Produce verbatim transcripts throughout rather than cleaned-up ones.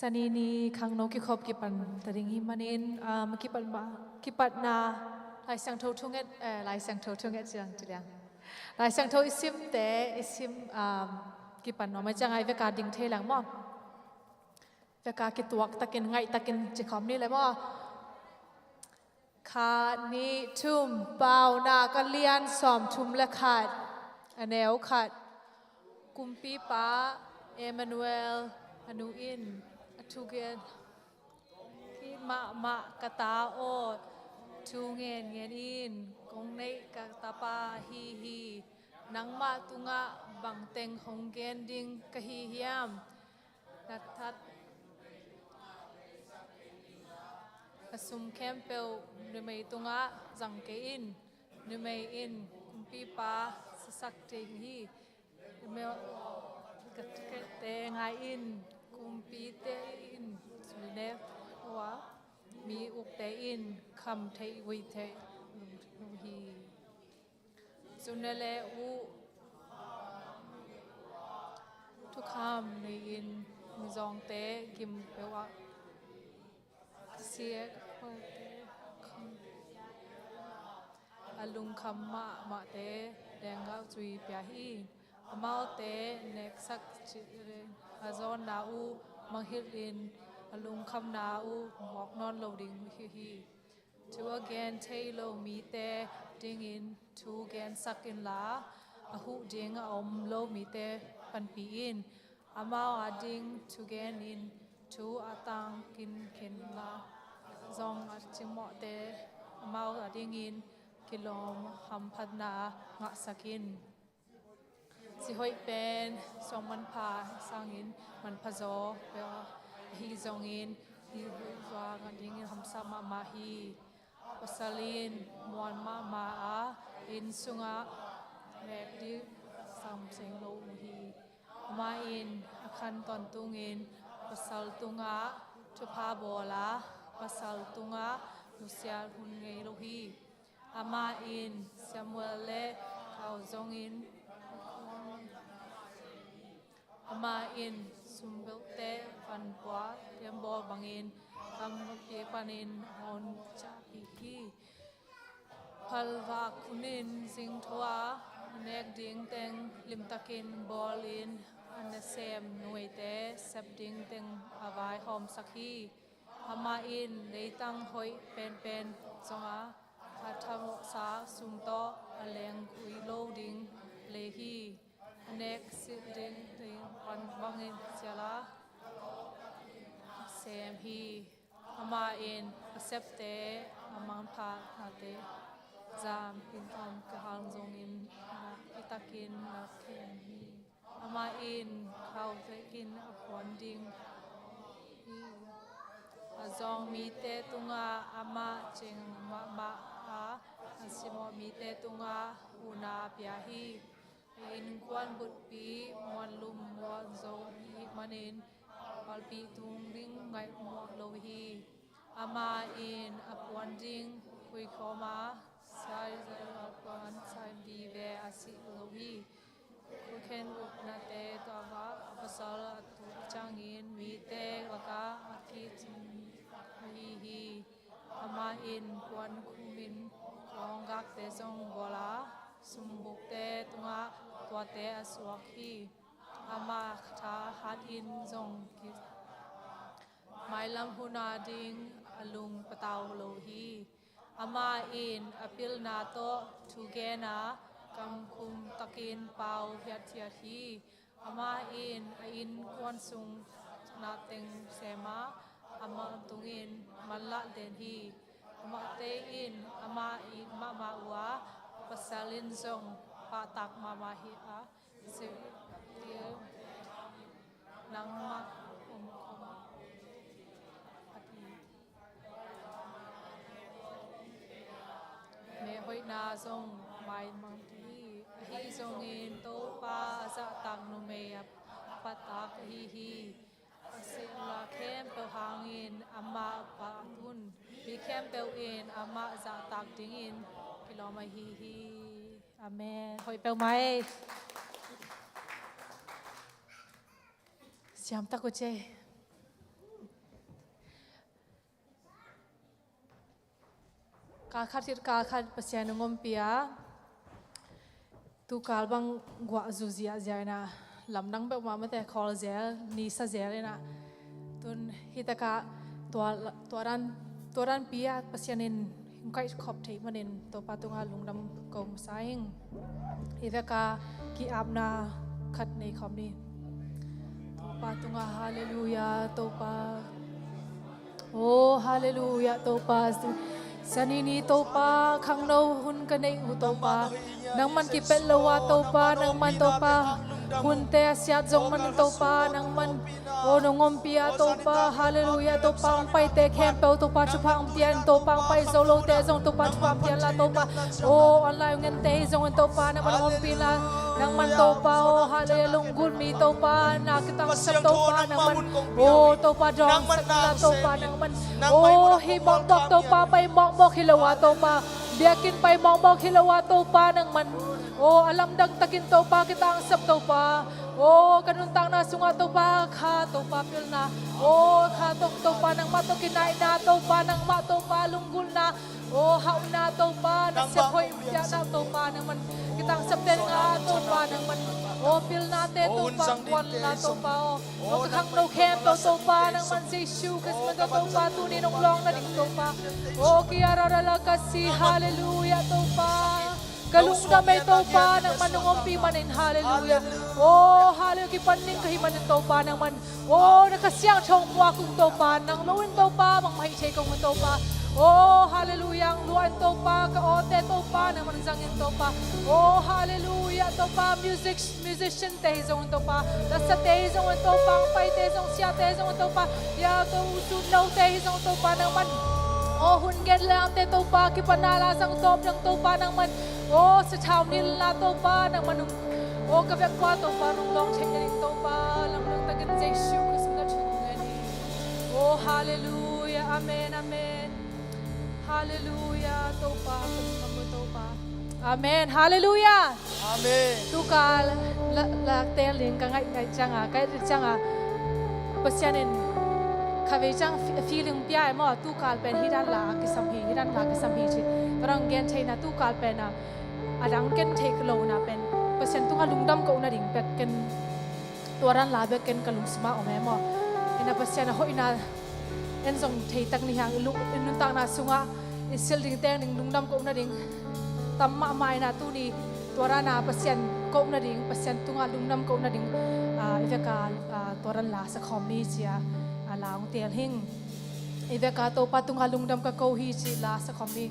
Sani ni khangno kikhop kipan ta ding hi manin, um, kipat ma, kipatna Lai Siangtho thunget, eh, Lai Siangtho thunget ciang ci liang. Lai Siangtho i simte, i sim, um, kipan nuam a ciang a i veka ding thei leng maw. Veka kituak takin, ngaih takin ci khawm ni le maw. Khat, nih, thum. Paunak a lian sawmthum le khat, a neu khat. Kumpipa Emmanuel, a nu in a thugen, "Kei mahmah ka ta aw, thu ngen ngen in, kong neih ka tapa ahi hi. Nangmah tungah bangteng hong gen ding ka hi hiam? Na that a sum khempeuh numei tungah zang kei in. Numei in kumpipa siasak ding hi. Numei, ka te ngai in, kumpite in zui ne ua, mi ukte in kham theih vui theih lo hi. Zunale uh thukham nei in, mizawngte gim peuh ah ka sia ka phualte kham a lungkham mahmahte leenggah zui pia hi. Amaute neksak cih le a zawnna uh mangngilh in, a lungkhamna uh mawk nawn lo ding uh hi hi. Thu a gen thei lo mite dingin thu gensak inla, a huh ding a om lo mite panpih in. Amau ading thugen in thu a tangkin khin la, zong a cimawhte amau adingin kilawm hamphatna ngahsak in. Sihoih pen suang manpha sangin manpha zaw peuh ahi zongin, i huihzua ngah dingin hamsa mahmah hi. Pasal in muan mahmah a, inn sungah mek ding sam seng lo uh hi. Amah in a khan tawntungin pasal tungah thupha bawl a, pasal tungah nusiat hun ngei lo hi. Amah in siamual le kau zongin, amah in sumbelte vanpua liambaw bangin kam pia panin a hon ciahpih hi. Phalvak hunin zingtho a, nek ding teng limtakin bawlin a nasem numeite sep ding teng a vaihawmsak hi. Amah in leitang hoih penpen zongah a thamawhsa sum tawh a lengkhui lo ding lei hi. A nek silh ding teng pan bangin sial a, sem hi. Amah in a septe a manphanate zam in om kihang zongin nakpi takin na khem hi. Amah in khau vekin a phuan ding hi. A zawng mite tungah amah cing mahmah a, a simawh mite tungah huhna pia hi. A innkuan butpi muanlum muanzo hi manin, palpih tung ding ngaihmuak lo hi. Amah in a puan ding khuikhawm a, sai zai a puan sai vive a si lo hi. Khuakhen upnate tuah a, a pasal a tuh ciangin mite lakah a kicing ahi hi. Amah in puan khumin kawnggakte zong bawl a, sumbukte tungah tuate a suak hi. Amah thahat in zong ki, mailam hun a ding a lung patau lo hi. Amah in a pilna tawh thugen a, kamkhum takin pau hiathiat hi. Amah in a innkuan sung nateng sem a, amah tungin manlah den hi. Amahte in amah it mahmah uh a, pasal in zong pahtak mahmah hi a, Israel, nangmah omkhawm a hi. Meh hoihna zong maimang hi. Ahi zongin Topa a zahtak numei a pahtak ahi hi. A sihna khempeuh hangin amah phat un. Mi khempeuh in amah zahtak dingin kilawm ahi hi. Amen. Hoih peuhmah ei. Siam tak uh ci ei. Khat khit kal khat Pasian hong ompih a, tukal bang guah zu ziahziah in ah, lamdang peuhmah mate, khawl zel, nisa zel in ah, tun hih takah tua, tua dan, tua danpi ah Pasian in hong kaihkhop theih manin Topa tungah lungdam ko masa ing. Hih takah ki-apna khat nei khawm ni. Topa tungah halleluiah, Topa. Oh, halleluiah, Topa. Sian ni ni Topa, khangno hun ka neih uh Topa, nangman kipelh lo a Topa, nangman Topa, hunte a siat zong man Topa, nangman, oh, nong ompih a Topa, halleluiah, Topa, hong paite khempeuh Topa thupha hong pia in, Topa, hong pai zo lote zong Topa thupha hong pia in la Topa, oh, online ngente hi zong in Topa, nangman hong ompih in la, nangman Topa, oh, halleluiah, lunggulh mi Topa, na kitangsap Topa, nangman, oh, Topa, dawngsap in la Topa, nangman, oh, hih mawkmawk Topa, pai mawkmawk hi lo a Topa, biakinn pai mawkmawk hi lo a Topa, nangman, oh, a lamdang takin Topa, kitangsap Topa, oh, ka nuntakna sungah Topa, kha Topa pilna, oh, kha tawh Topa, nangmah tawh kinaihna Topa, nangmah Topa lunggulhna, oh, hauhna Topa, na sep hoih piakna Topa, nangman kitangsapte nga Topa, nangman, oh, pilnate Topa, kuanla Topa, oh, oh, ka khangno khempeuh Topa, nangman Jesu Khrist min tawh Topa, tuni nong lawng nading Topa, oh, kia ra ra la ka si, halleluiah Topa. Ka lungdam ei Topa, nangman nong ompih manin, halleluiah. Oh, halleluiah, kipan ning ka hih manin Topa, nangman, oh, na Kha Siangtho muak ung Topa, nang lo in Topa, bangmah hih thei kong un Topa. Oh, halleluiah, ang luah in Topa, ka awte Topa, nangman zang in Topa. Oh, halleluiah, Topa, music, musician te hi zong in Topa, lasate hi zong in Topa, hong paite zong, siate zong in Topa, ya, to, sut lote hi zong in Topa, nangman, oh, hun gen late Topa, kipan a la zang tawp dang Topa, nangman, oh, sathau nilh la Topa, nangman, oh, ka vekpa Topa, nong lawng theih nading Topa, lamdang takin Jesu Khrist min a thu kong ngen hi. Oh, halleluiah, amen, amen. Halleluiah, Topa, ka lungdam ko Topa. Amen, halleluiah. Amen. Tukal la, la teel ding ka ngaih, ngaih cianga, ka et cianga, Pasian in khavei ciang fe-, feeling pia e maw, tukal pen hih dan la kisam hi, hih dan la kisam hi ci. Tua dan gen theihna tukal pen a, a dang ken theih lo na pen Pasian tungah lungdam ko nading bek ken, tua dan la bek ken ka lungsim ah om e maw. Ina Pasian a hoihna en zong thei tak ni hang, i lung, i nuntakna sungah i silh ding teng ding lungdam ko nading tam mahmah ina, tuni tua dan a Pasian ko nading, Pasian tungah lungdam ko nading, ah, i vek a, ah, tua dan la sa khawm ni ci a, ah, la hong teel hing. I vek a Topa tungah lungdam ka ko hi ci la sa khawm ni.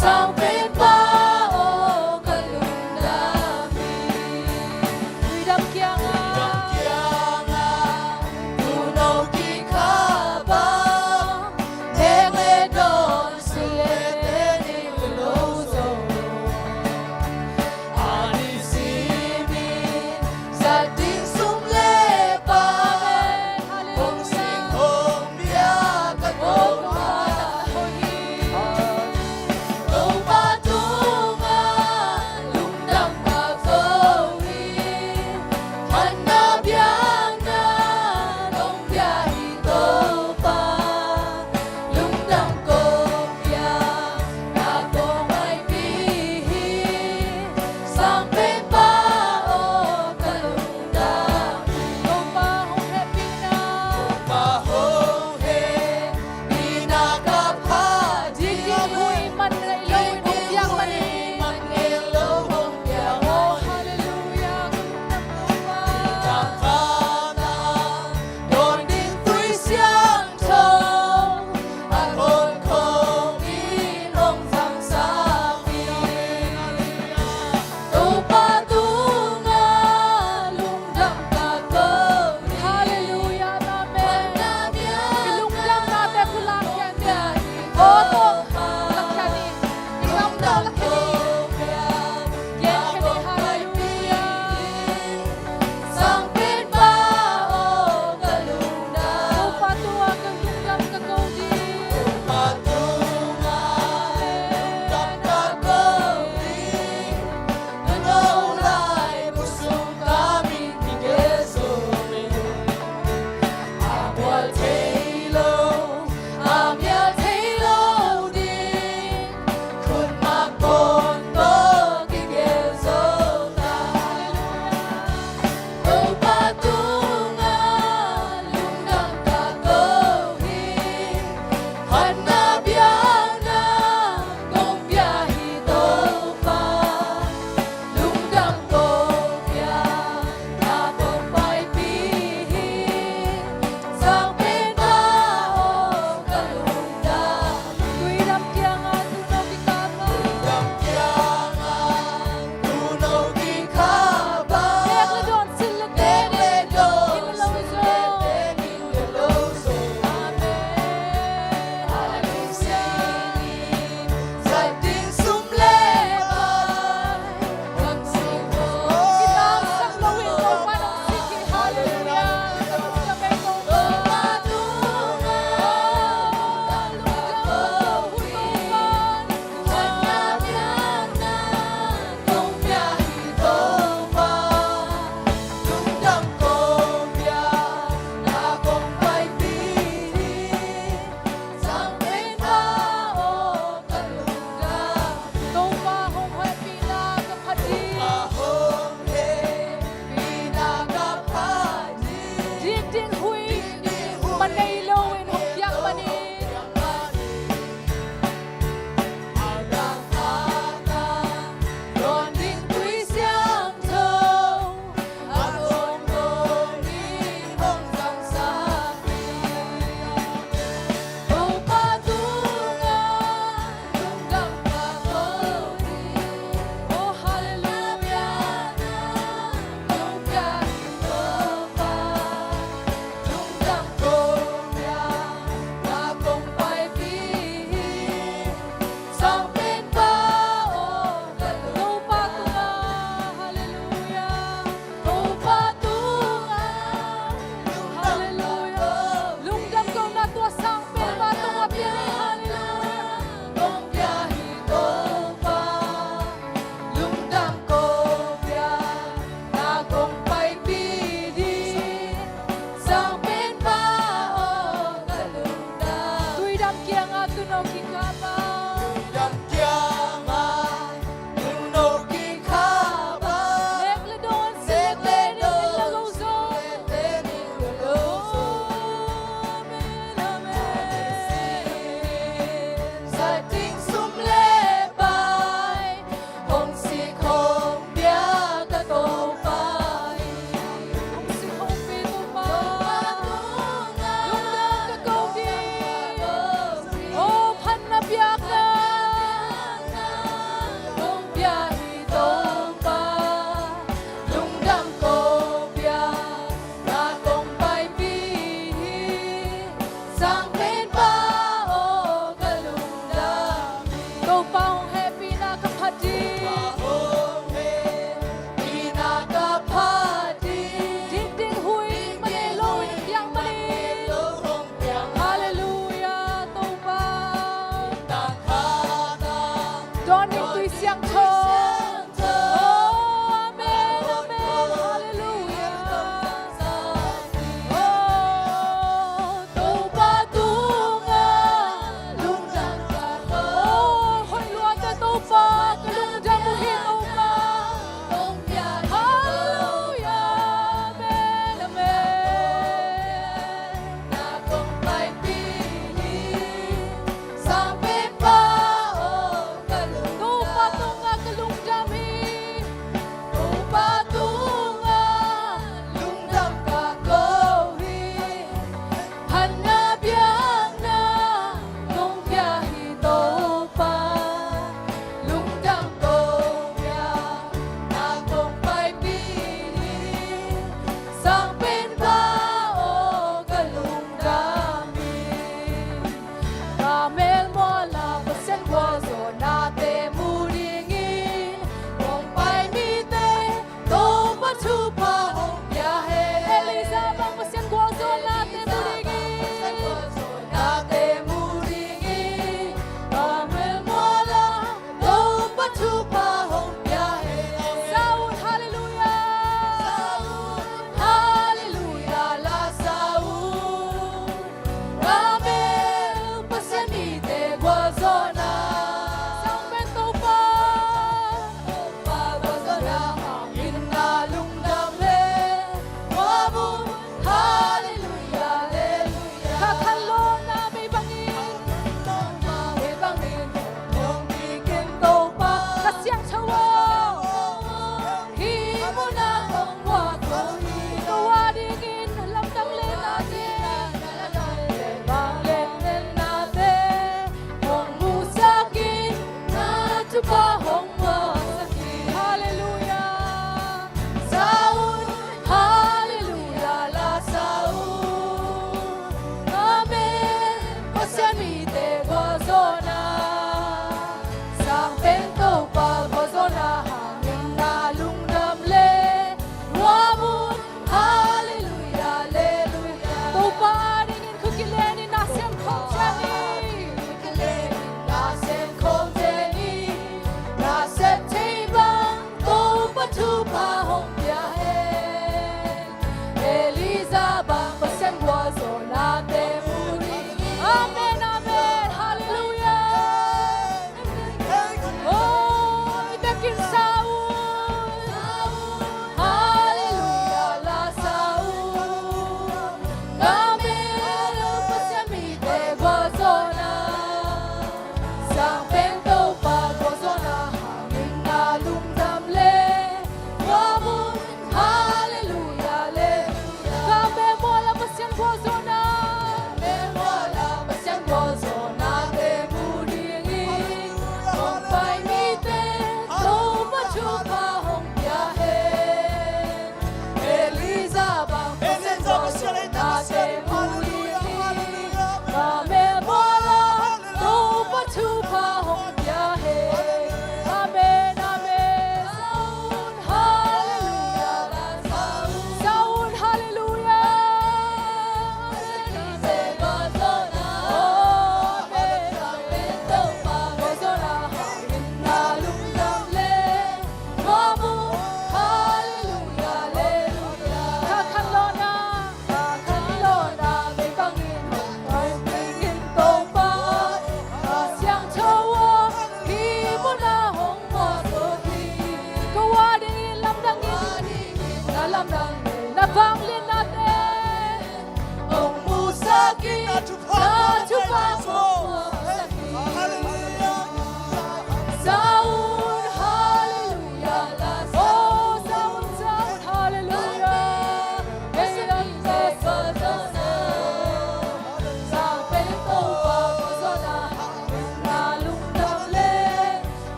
Sangpenpa aw, ka lungdam hi. Huidam kiangah, huidam kiangah, tuno kikhap a, nek le dawn, sule te ning lo zo. A ni simin zat ding sum le pai, hong sing hong bia ka Topa. Topa Dawn ning tui siangtho. Oh, amen, amen. Halleluiah. Oh, Topa tungah lungdam ka ko. Oh, hoih luat teh Topa, ka lungdam uh hi Topa. Halleluiah. Amen, amen. Topa tungah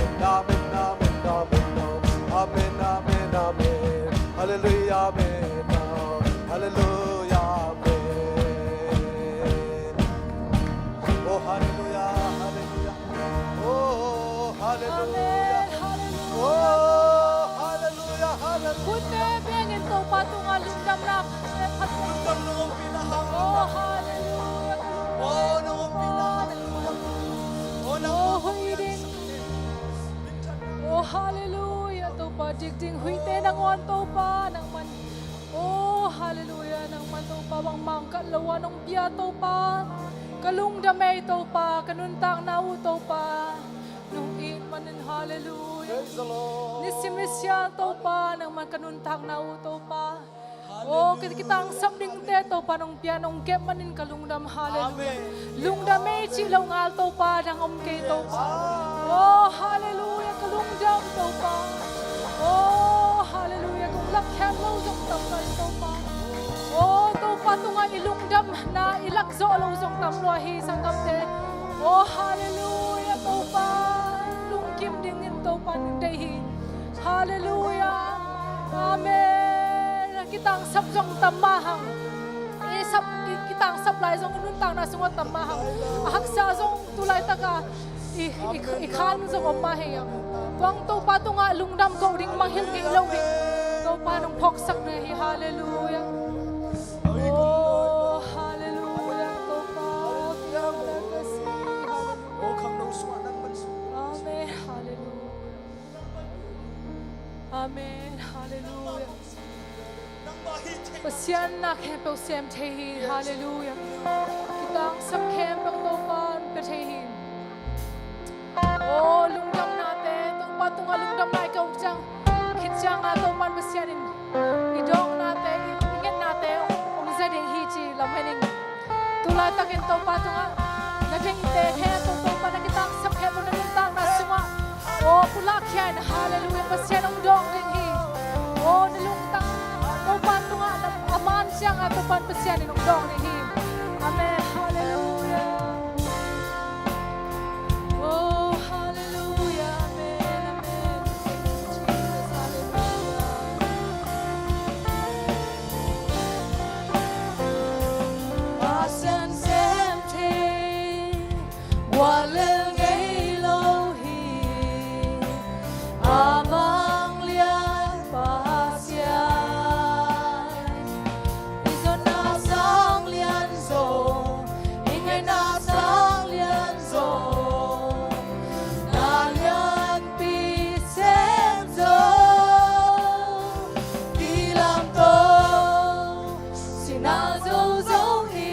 amen, amen, amen, amen, amen, amen. Halleluya, amen, halleluya, amen. Oh, halleluya, halleluya. Oh, halleluya. Amen, halleluya. Oh, halleluya, halleluya. Khutbeng bengin Topa tungah lungdamna phat. Lungdam nong ompihna hang. Oh, halleluya. Oh, nong ompihna hang. Oh, nong ompihna hang. Oh, hoih ding. Oh, halleluya, Topa, dik ding huihte nangawn Topa, nangman. Oh, halleluya, nangman Topa, bangmah ong kat lo a nong pia Topa. Ka lungdam ei Topa, ka nuntakna uh Topa. Nong it manin halleluya. Praise the Lord. Nisim nisiam Topa, nangman ka nuntakna uh Topa. Oh, ki-, kitangsap dingte Topa nong pia, nong kep manin ka lungdam, halleluya. Amen. Lungdam ei cih lo ngal Topa, nang om kei Topa. Amen. Oh, halleluya, ka lungdam Topa. Oh, halleluya, kong lakkhiat lo zong tam lo Topa. Oh, Topa tungah i lungdamna i lakzawh lo zong tam lo hi, sanggamte. Oh, halleluya, Topa. Lungkim dingin Topa nong deih hi. Halleluya. Amen. Kitangsap zong tam mah hang. I sap, ki-, kitangsap lai zong i nuntakna sungah tam mah hang. A haksa zong tu laitaka i, i, i khan zong om mah hi a. Tuang Topa tungah lungdam ko ding, mangngilh ngei lo ding. Topa nong phawksak na hi. Halleluya. Oh, halleluya. Topa. Halleluya. Amen. Halleluya. Amen. Halleluya. Pasian na khempeuh sem thei hi. Halleluya. Kitangsap khempeuh Topa in pia thei hi. Oh, lungdamnate, Topa tungah lungdamna i koh ciang, khit ciang a Topa in Pasian in i dawknate, i, i ngetnate hong zia ding hi ci lam hen in. Tu laitakin Topa tungah na dingte khempeuh, Topa na kitangsap khempeuh na nuntakna sungah, oh, pulak khia in, halleluya, Pasian hong dawng ding hi. Oh, na lungtang Topa tungah na, a man ciang a Topa in Pasian in hong dawng ding hi. Amen. Halleluya. Oh, halleluya. Amen. Amen. Jesus, halleluya. Pasian sem thei, guallel ngei lo hi, a manglian Pasian. I zonna sang lian zo, i ngaihna sang lian zo, na lianpi sem zo, kilamto sina zozo hi.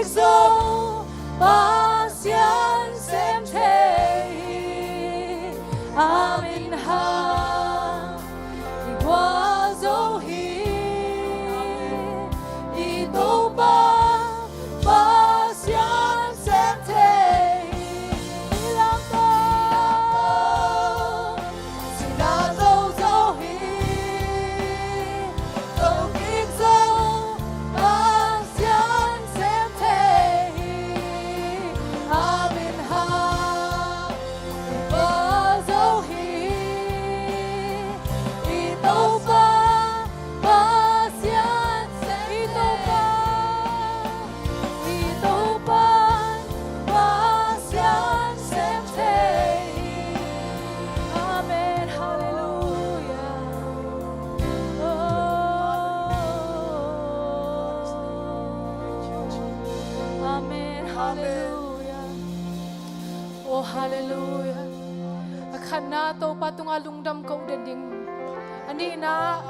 Zo Pasian sem thei hi. Amen hang i gual zo hi. I Topa Pasian sem thei hi. I lamto sila zo zo hi. Zo kik zo Pasian sem thei hi. Amen hang i gual zo hi. I Topa Pasian sem, i Topa, i Topa Pasian sem thei hi. Amen. Halleluia. Oh. Amen. Halleluia. Oh, halleluia. A khatna, Topa tungah lungdam ko den ding. A nihna,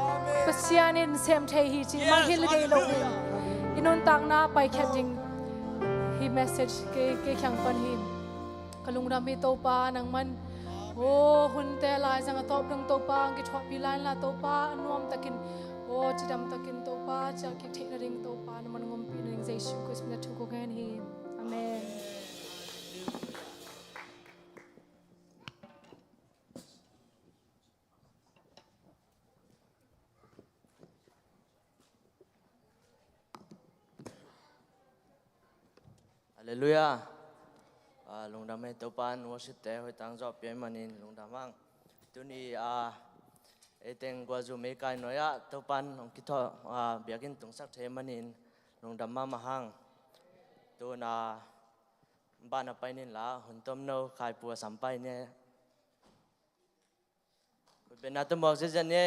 Pasian in sem thei hi ci, yes, mangngilh ngei lo, halleluia, in i nuntakna paikhiat ding. Hih message kei, kei kiang pan hi. Ka lungdam hi Topa, nangman, oh, hunte laizang a tawp dong Topa, ang kithuahpih lai-in la Topa, a nuamtakin, oh, cidamtakin Topa ciah kik theih nading Topa, nangman hong ompih nading Jesu Khrist min a thu ko ngen hi. Amen. Halleluia. Ah, lungdam hi, Topa'n worship-te hoihtak zawh pia ahih manin lungdam hang. Tuni, ah, ei teng gualzo meikai nuai-ah Topa'n hong kithawi, ah, biakinn tungsak thei ahih manin lungdam mahmah hang. Tun, ah, ban a pai ning la, hun tomno khaipu a sam pai ni. Khutbetna tawh muak ziahziah ni.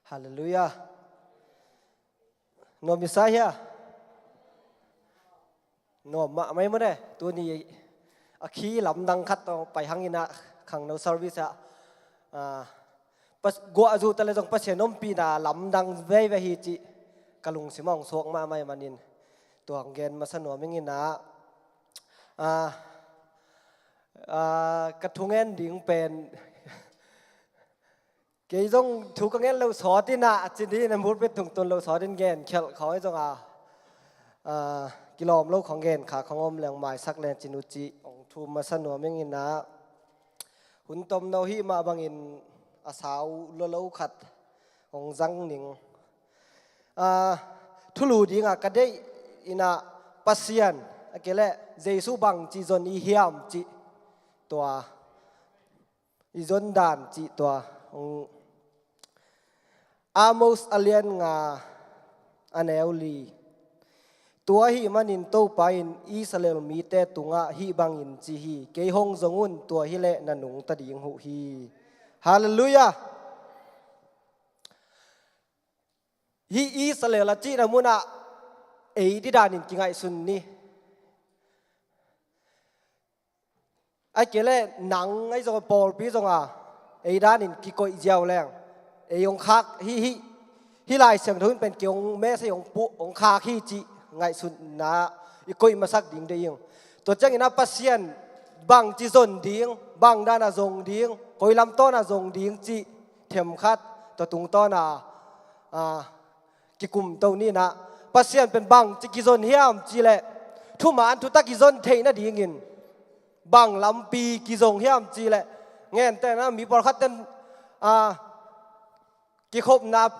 Halleluia. Nuam i sa hia? Nuam mahmah mawk e. Tuni a khi lamdang khat tawh pai hang in ah, khangno service ah, ah, pas-, guah zu ta le zong Pasian ompihna lamdang veve hi cih ka lungsim ah hong suak mahmah ahih manin tua hong gen masa nuam ing in ah, ah, ah, ka thungen ding pen kei zong thu ka ngen loh sawt in ah, a ci ding in ah, pulpit tungtawn loh sawt in gen khialh khawng hi zong a, ah, kilawm lo khawng gen kha khawng om leng maisak leng cin uh cih hong thum masa nuam ing in ah, hun tomno hih mah bangin a sau lolo khat hong zang ning. Ah, thulu ding a ka deih in ah Pasian, a kei leh Jesu bangci zon i hiam cih tua, i zon dan cih tua, um, Amos a lian nga a neu li. Tua ahih manin Topa in Israel mite tungah hih bangin ci hi, kei hong zong un, tua hi leh na nungta ding uh hi. Halleluia. Hih Israel a cihna munah ei ding danin kingaihsun ni. A kei leh nang ahi zong a, pawlpi zong a, ei danin kikoih ziau leng, ei hong khak hi, hi, hih Lai Siangtho in pen kei hong message hong pu-, hong khak hi cih ngaihsutna i koih masak ding deih ing. Tua ciangin ah Pasian bangci zon ding, bang dan a zong ding, koi lam tawn a zong ding cih themkhat tua tungtawn a, a, kikumto ni in ah, Pasian pen bangci kizon hiam cih leh thuman thutak i zon theih nadingin bang lampi kizong hiam cih leh, gentehna mi pawlkhat ten, a, kikhopna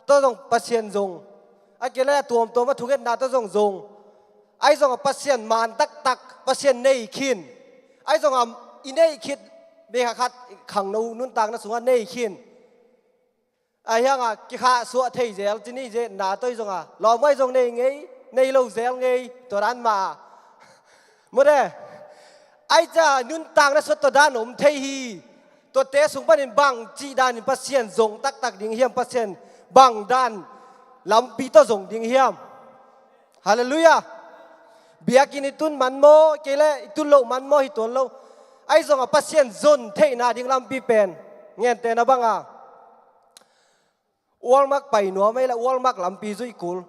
tawh zong Pasian zong, a kei leh a tuamtuam a thungetna tawh zong zong, ahi zong a Pasian man taktak, Pasian nei khin, ahi zong a i neih khit, bek khat khangno nuntakna sungah nei khin. Ahi hang a kikhahsuah thei zel ci ni, zetna tawh hi zong a, lawmngaih zong nei ngei, nei lo zel ngei, tua dan mah a. Mawk e. Ahi ciang nuntakna sungah tua dan om thei hi. Tuate sung panin bangci danin Pasian zong taktak ding hiam, Pasian bang dan lampi tawh zong ding hiam. Halleluiah. Biakinn i tun man maw, kei le i tun loh man maw, hi tuan lo. Ahi zongah Pasian zon theihna ding lampi pen, ngente na banga Walmart pai nuam ei le Walmart lampi zuih kul.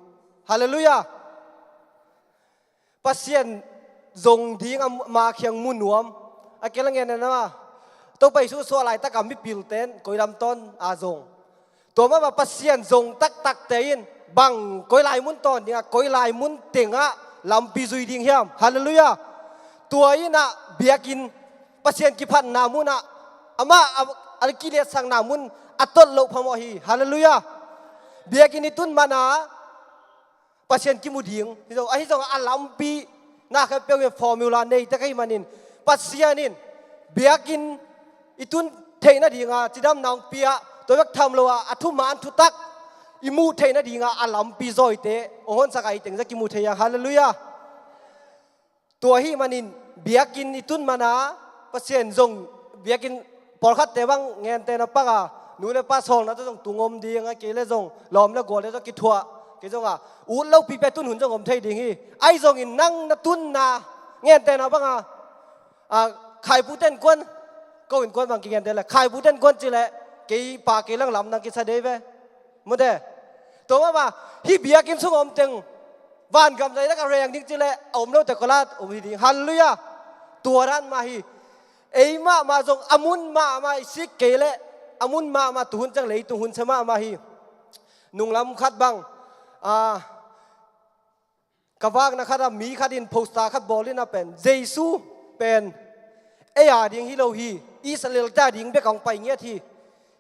Halleluiah. Pasian zong ding a ma khiang mu nuam. A kei le ngente na ma, Topa Jesu suah laitak a mipil ten koi lam tawn a zong. Tua mah bang Pasian zong taktakte in bang koi lai mun tawn dingah, koi lai mun tengah lampi zui ding hiam? Halleluiah. Tua innah biakinn Pasian kiphatna munah amah a, a kiliatsakna mun a tot loh phamawh hi. Halleluiah. Biakinn i tun mana Pasian kimu ding. Ahi zong, ahi zong a lampi na khempeuh in formula nei tek ahih manin Pasian in biakinn i tun theih nadinga cidamna hong pia, tua bek tham lo a, a thuman thutak i muh theih nadinga a lampi zawite hong honsak a, i teng zah kimu thei a. Halleluiah. Tua ahih manin biakinn i tun mana Pasian zong, biakinn pawlkhatte bang ngente na panga nu le pa sawlna tawh zong tung om ding a, kei le zong lawm le gualte tawh kithuah, kei zonga ut lopi pia tun hun zong om thei ding hi. Ahi zongin nang na tunna ngente na banga, a, khaipu ten kuan, ko in kuan bang kingente le khaipu ten kuan ci le kei pa kei lang lam nang kisa dei ve. Mute. Tua mah bang hih biakinn sung om teng vangam zai lak a reng ding ci le a om lote kolat om hi ding. Halleluiah. Tua dan mah hi. Ei mahmah zong a mun mahmah i sik kei le a mun mahmah tuhun ciang leitung hun sia mahmah hi. Nunglam khat bang, a, ka vakna khat a mi khat in poster khat bawl in a pen Jesu pen ei a ding hi lo hi, Israel te a ding bek a hong pai ngiat hi,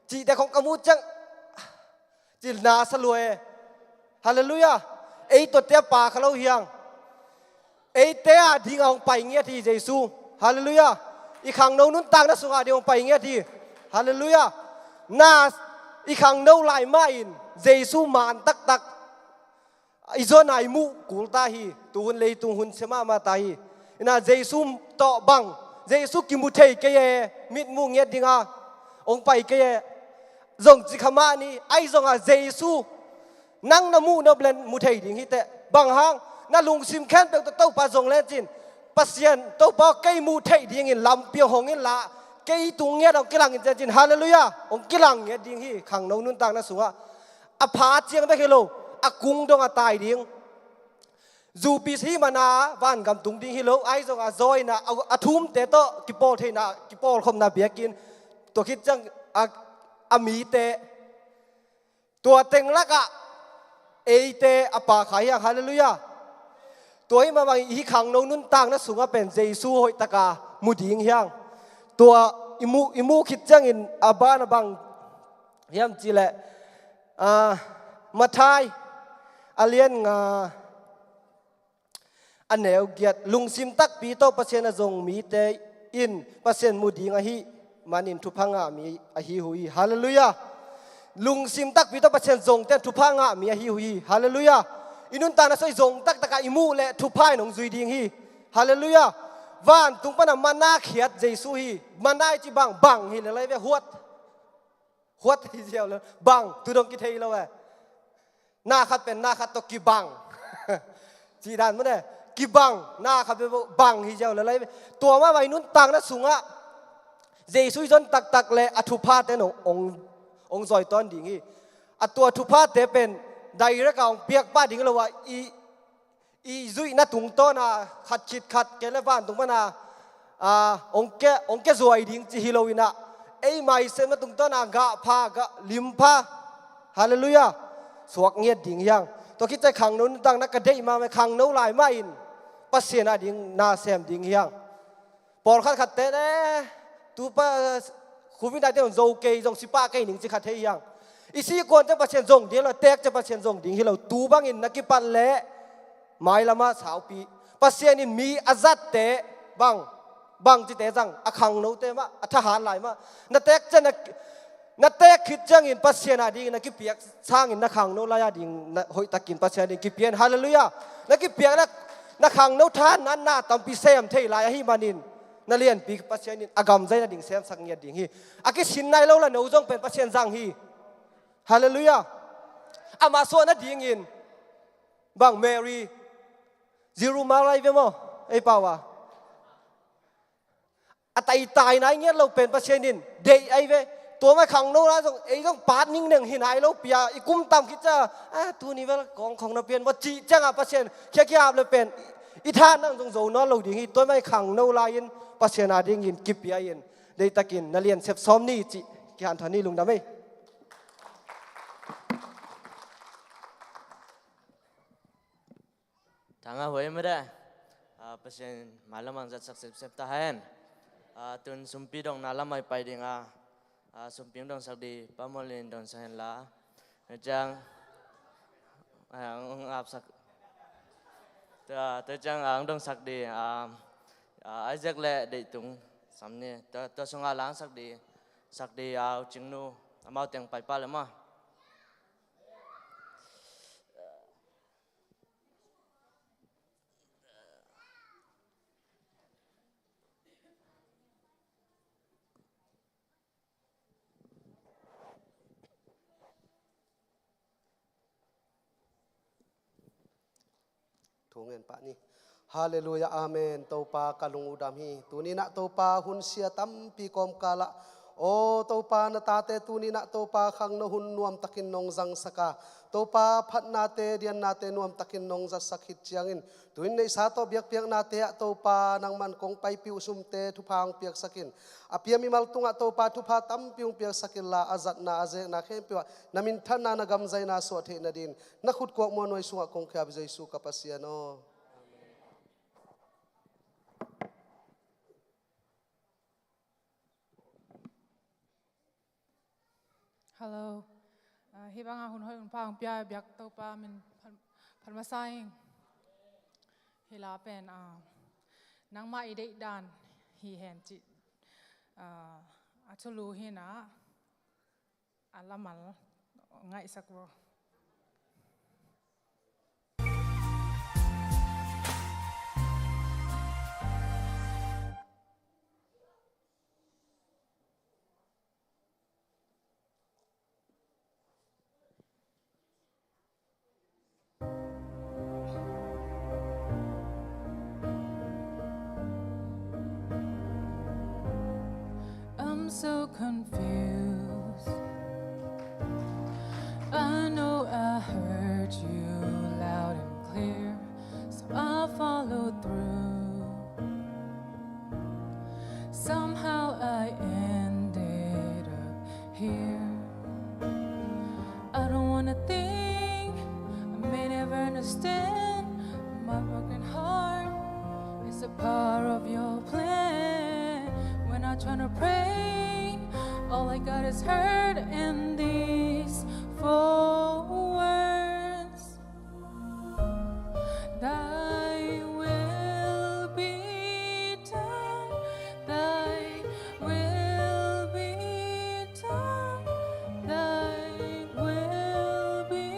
cihte khong ka muh ciang cih na sa lua e. Halleluiah. Ei tuate a pa kha lo hiang. Eite a ding a hong pai ngiat hi Jesu. Halleluiah. I khangno nuntakna sungah ding hong pai ngiat hi. Halleluiah. Na, i khangno lai mah in Jesu man taktak i zon a i muh kul ta hi. Tuhun leitung hun sia mahmah ta hi. Ina Jesu tawh bang, Jesu kimu thei kei e, mit muh ngiat dinga hong pai kei e, zong ci kha mah ni. Ahi zonga Jesu nang na muh nop len mu thei ding hi teh. Bang hang, na lungsim khempeuh tawh Topa zong len cin, Pasian Topa kei muh theih dingin lampi hong hong in la, kei tung ngiat hong kilang in cian cin. Halleluiah. Hong kilang ngiat ding hi khangno nuntakna sungah. A pha ciang bek hi lo, a kung dong a tai ding. Zupis hi mana vangam tung ding hi lo, ahi zonga zawina a, a thumte tawh kipawl theihna, kipawlkhopna biakinn, tua khit ciang a, a mite, tua teng lakah eite a pa kha hiang. Halleluiah. Tua hi mah bang i khangno nuntakna sungah pen Jesu hoihtaka mu ding hiang. Tua i muh, i muh khit ciangin a ban a bang hiam cih leh, a, Matthai a lian nga a neu giat, lungsim takpi tawh Pasian a zong mite in Pasian mu ding ahih manin thupha ngah mi ahi uh hi. Halleluiah. Lungsim takpi tawh Pasian zongte in thupha ngah mi ahi uh hi. Halleluiah. I nuntakna sungah i zong taktakah i muh leh thupha in hong zui ding hi. Halleluiah. Vantung pana manna khiat Jesu hi. Manna i cih bang, bang hi lel lai ve, huat. Huat hi ziau lel, bang, tu dong kithei lo e. Na khat pen na khat tawh kibang. Cih dan mah ne, kibang, na khat pen bang hi ziau lel lai ve. Tua mah bang i nuntakna sungah Jesu i zon taktak leh a thuphate in hong, hong, hong zawi tawn ding hi. A tua thuphate pen direct a hong piak pah ding lo a, i i zuihna tungtawna khat khit khat kei le vantung pana, a, hong kia, hong kia zuai ding ci hi lo inah, ei maisemna tungtawna gah pha, gah lim pha. Halleluiah. Suak ngiat ding hiang. Tua khit ciang khangno nuntakna ka deih mahmah, khangno lai mah in Pasian a ding na sem ding hiang. Pawlkhat khatte ne, tu pa, Covid nineteen zong zo kei, zong si pah kei ning ci kha thei hiang. I si kuan ciang Pasian zong ding hi lo, tek ciang Pasian zong ding hi lo. Tu bangin na kipat leh mailamah saupi. Pasian in mi a zatte bang, bang cite zang, a khangnote mah, a thahat lai mah. Na tek ciang na, na tek khit ciangin Pasian a dingin na kipiak sangin na khangno lai a ding na hoihtakin Pasian a ding kipia in. Halleluiah. Na kipiak na, na khangno thahatna na tampi sem thei lai ahih manin, na lianpi Pasian in a gamzai na ding semsak ngiat ding hi. A kisin nai lo la no zong pen Pasian zang hi. Halleluiah. Amah suah nadingin bang Mary, Zerubbabel ahi ve maw, ei pau a. A taitai nai ngiat lo pen Pasian in deih ahi ve. Tua mah khangno lai zong ei zong paat ningneng hi nai lo pi a, i kum tam khit ciang a, tuni bel kong khong na pian maw cih ciang a Pasian khiakhia ap le pen i tha nang zong zo nawn lo ding hi. Tua mah khangno lai-in Pasian a dingin kipia in, deihtakin na lian sep sawm ni cih kihanthawn ni. Lungdam ei. Thanga huai mede. Ah, Pasian mailam ah zatsak sepsep ta hen. Ah, tun sumpi dongna lam ah i pai ding a. Ah, sumpi dongsak di Pa Mual in dongsak hen la. Tua ciang, ah, ang apsak. Tua, tua ciang ang dongsak di, ah, ah, Isaac le Deihtung sam ni. Tua, tua sungah langsak di, sak di, ah, Au Cing Nu, amau teng pai pah le maw. Thu ngen pah ni. Halleluiah, amen. Topa ka lung uh dam hi. Tuni-in ah Topa hun sia tampi kawmkal ah, aw Topa na tate tuni-in ah Topa khangno hun nuamtakin nong zangsak a, Topa phatnate diannate nuamtakin nong zatsak khit ciangin, tu-in neihsa tawh biakpiaknate ah Topa nangman kong paipih uh sumte thupha hong piaksak in. A pia mimal tungah Topa thupha tampi hong piaksak inla, a zatna a zekna khempeuh ah na minthanna na gamzaina suah theih nadin na khut kuak muanhuai sungah kong khia hi Jesu ka Pasian aw. Hello. Ah, hih banga hun hoih hun pha hong pia biak Topa min phat, phat masa ing. Hih la pen, ah, nangmah i deih dan hi hen cih, ah, a thulu hi-in ah, a lamal ngaihsak vo. I'm so confused. I know I heard you loud and clear, so I followed through. Somehow I ended up here. I don't wanna think, I may never understand. My broken heart is a part of your plan. When I try to pray, all I got is hurt and these four words. Thy will be done, thy will be done, thy will be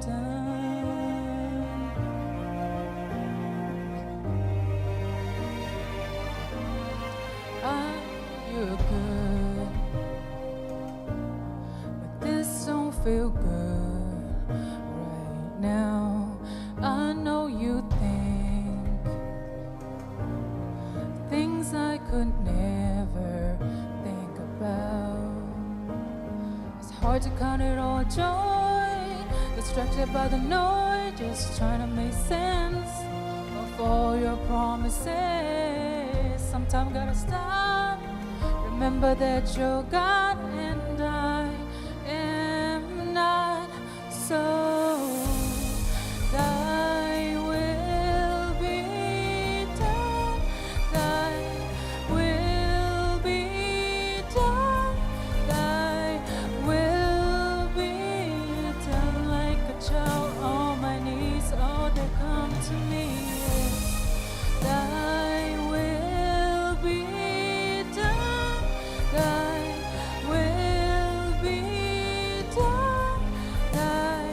done. I know you're good, but this don't feel good right now. I know you think things I could never think about. It's hard to count it all joy, distracted by the noise, just trying to make sense of all your promises. Sometimes gotta stop, remember that you're God and I am not. So thy will be done, thy will be done, thy will be done. Like a child on my knees, oh, they come to me. Thy will be done, thy will be done, thy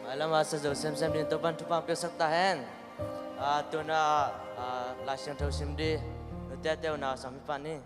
Mailam a sa zo semsem ding Topa'n thupha piaksak ta hen. A, tuna, a, Lai Siangtho sim ding nute te unau sang mi pan ni.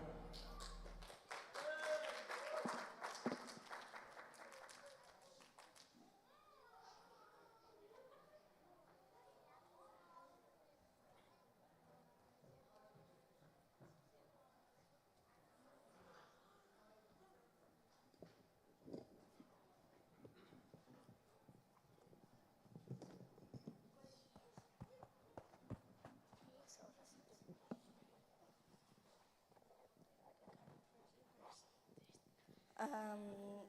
Um,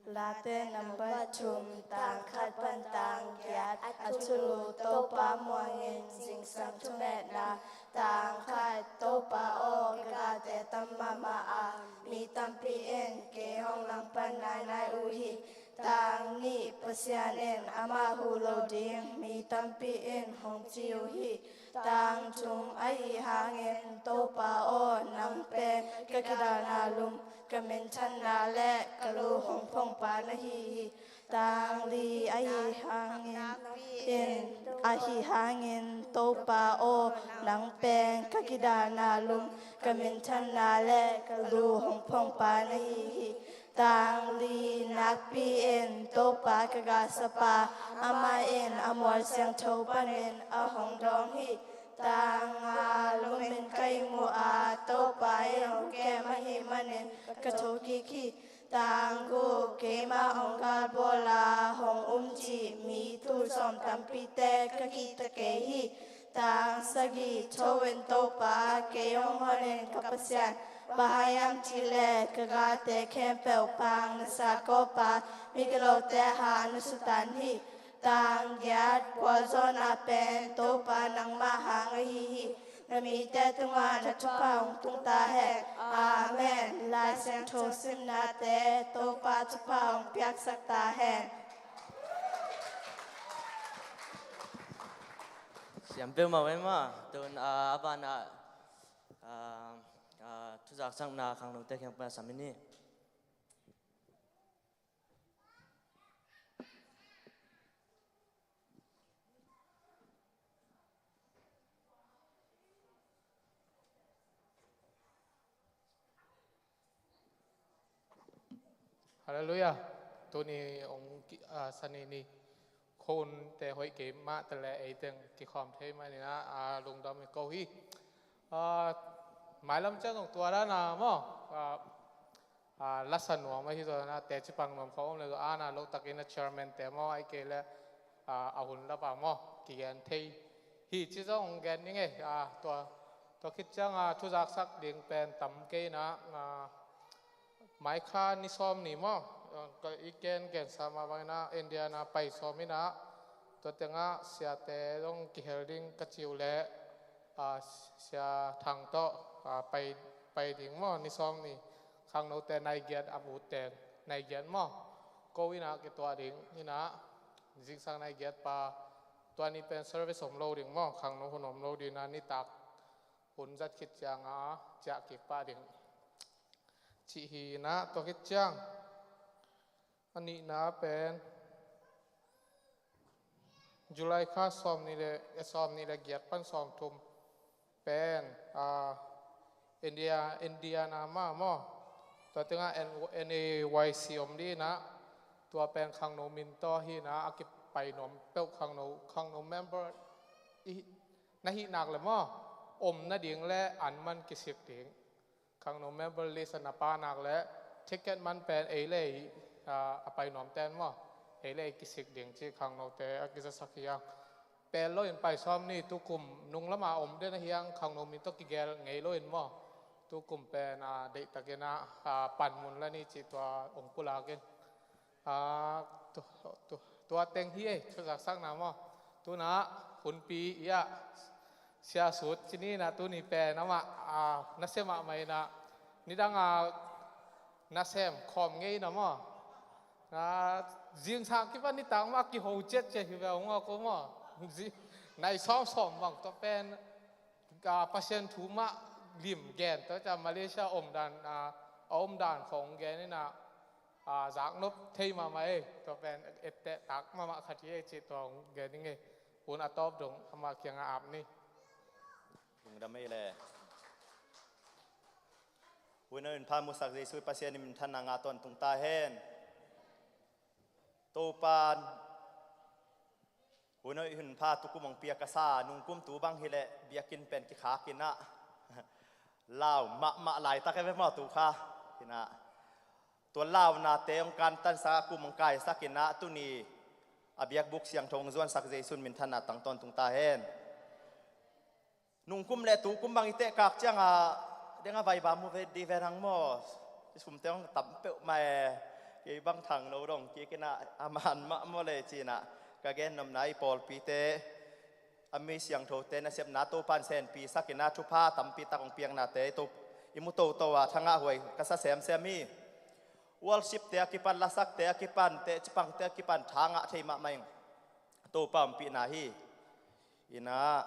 Late nambat thum, tang khat pan tang giat. A thulu: Topa muangin zingsang thungetna. Tang khat: Topa aw, ka gate tam mahmah a, mi tampi in kei hong langpan nainai uh hi. Tang nih: Pasian in amah huh lo ding mi tampi in hong ci uh hi. Tang thum: Ahi hangin Topa aw, nang pen ka kidalna lum, ka minthanna le ka lu hong phongpa na hi hi. Tang li: Ahi hangin, in, ahi hangin Topa aw, nang pen ka kidalna lum, ka minthanna le ka lu hong phongpa na hi hi. Tang li: Nakpi-in Topa ka galsapa, amah in a mual siangtho panin a hong dawng hi. Tang nga: Lungmin ka ihmu a, Topa in hong kem ahih manin ka thokik hi. Tang guk: Keimah hong galbawl a hong um cih mi tul sawm tampite ka kihta kei hi. Tang sagih: Tho in Topa, kei hong honin ka Pasian. Bang hang hiam cih leh ka gate khempeuh pang na sat gawp a, migilote hah na sutan hi. Tang giat: Gualzawhna pen Topa nangmah hang ahi hi. Na mite tungah na thupha hong tung ta hen. Amen. Lai Siangtho simnate Topa thupha hong piaksak ta hen. Siam peuhmah uh e maw. Tun, ah, a banah, ah, ah, thuzaksakna khangnote kiang pan a sam i ni. Halleluiah. Tuni hong ki, ah, sani ni. Khonte hoih kei mah ta leh ei teng kikhawm thei manin ah, ah, lungdam hi ko hi. Ah, mailam ciang zong tua dan a maw. Ah, ah, lasa nuam ahi zaw na, teci pang nuam khawm om le zaw, a na lo takin a chairman te maw, ahih kei leh, ah, a hun lap a maw, kigen thei hi ci zong gen ning e. Ah, tua, tua khit ciang, ah, thuzaksak ding pen tam kei na, ah, mai kha ni sawm ni maw, ah, ka i gen gensa mah bangin ah Indiana pai sawm in ah, tua tengah siate zong kihel ding ka ci uh leh, ah, Sia Thang tawh, ah, pai, pai ding maw, ni sawm ni. Khangnote nai giat a ut teng, nai giat maw, ko in ah kituah ding in ah, zingsang nai giat pan tua ni pen service om lo ding maw, khangno hun om lo ding in ah, nitak hun zat khit ciang ah ciah kik pah ding cih hi in ah, tua khit ciang a nihna pen July kha sawm nih le, eh, sawm nih le giat pan sawm thum pen, ah, India, Indiana mah maw, tua tengah N-, N A Y C om ding in ah, tua pen khangno min tawh hi in ah, a kipai nuam peuh khangno, khangno member i, na hih nak leh maw, om nading le an man kisik ding. Khangno member list a na pha nak leh ticket man pen ei le ei, ah, a pai nuam ten maw, ei le ei kisik ding ci khangnote a kizasak hi a. Pel lo in pai sawm ni, tukum nung lam a om den ahi hang khangno min tawh kigel ngei lo in maw, tukum pen, ah, deihtakin ah, ah, panmun la ni ci tua hong pulak in. Ah, tu, tu, tua teng hi ei, thuzaksakna maw. Tuna hunpi i ah, Sia Sut ci ni in ah, tuni pen amah, ah, nasem mahmah in ah, nidang a nasem khawm ngei in ah maw. Ah, zingsang kipan nitak mah kiho ciatciat hi ve ung a ko maw. Zi-, nai sawmsawm bang tua pen, ah, Pasian thu mah lim gen tua ciang Malaysia omdan, ah, a omdan khawng gen in ah, a, zaknop thei mahmah ei, tua pen etteh tak mahmah khat hi ei cih tua hong gen ing ei. Hun a tawp dong ama kiangah ap ni. Lungdam ei le. Hun a hun pha musak Jesu Pasian in minthanna ngah tawntung ta hen. Topan hun hoih hun pha tukum hong pia ka sa, nungkum tu bang hileh biakinn pen kikhak inah lau mahmah laitak e ve maw tu kha. Inah tua launate hong kantansak a kum hong kaisak inah tuni a biakbuk siangtho hong zuansak Jesu in minthanna tang tawntung ta hen. Nungkum le tukum bang i tehkak ciangah deng a vaiba mu ve di ve nang maw? I sumte hong tam peuhmah e. Kei bang thang lo dong kik inah a man mah maw le cinah ka gen nopna i pawlpite a mi siangthote nasepna Topan senpi sak inah thupha tampi tak hong piaknate i mu toto a thangah huai ka sa semsem hi. Worshipte a kipan, lasakte a kipan, teh cipangte a kipan thangah thei mahmah ing. Topa ompihna hi. Inah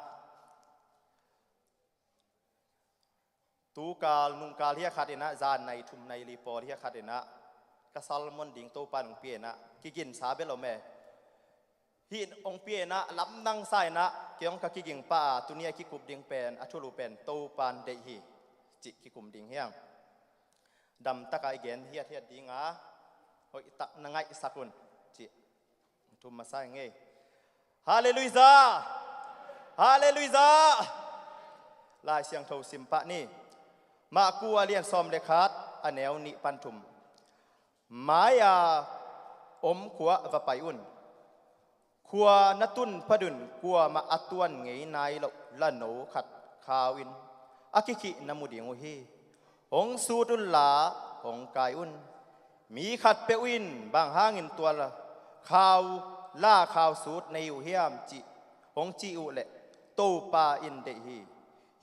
tukal nungkal hiah khat inah zan nai thum nai li pawl hiah khat inah ka salmon ding Topan hong pia inah kiginsa bel om e. Hih hong pia inah lamdang sa inah kei hong ka kiging pah a tuni a kikup ding pen a thulu pen Topan deih hi cih kikum ding hiang. Damtakah i gen hiathiat ding a hoihtak na ngaihsak un cih thum masa ing ei. Halleluiah! Halleluiah! Lai Siangtho simpah ni. Marku a lian sawm le khat a neu nih pan thum. Mai-a om khua va pai un. Khua na tun phat un kuamah a tuan ngei nai loh lano khat khau in a kikhih na mu ding uh hi. Hong sut unla hong kai un. Mi khatpeuh in bang hangin tua la khau, la khau sut na hi uh hiam cih hong cih uh leh Topa in deih hi.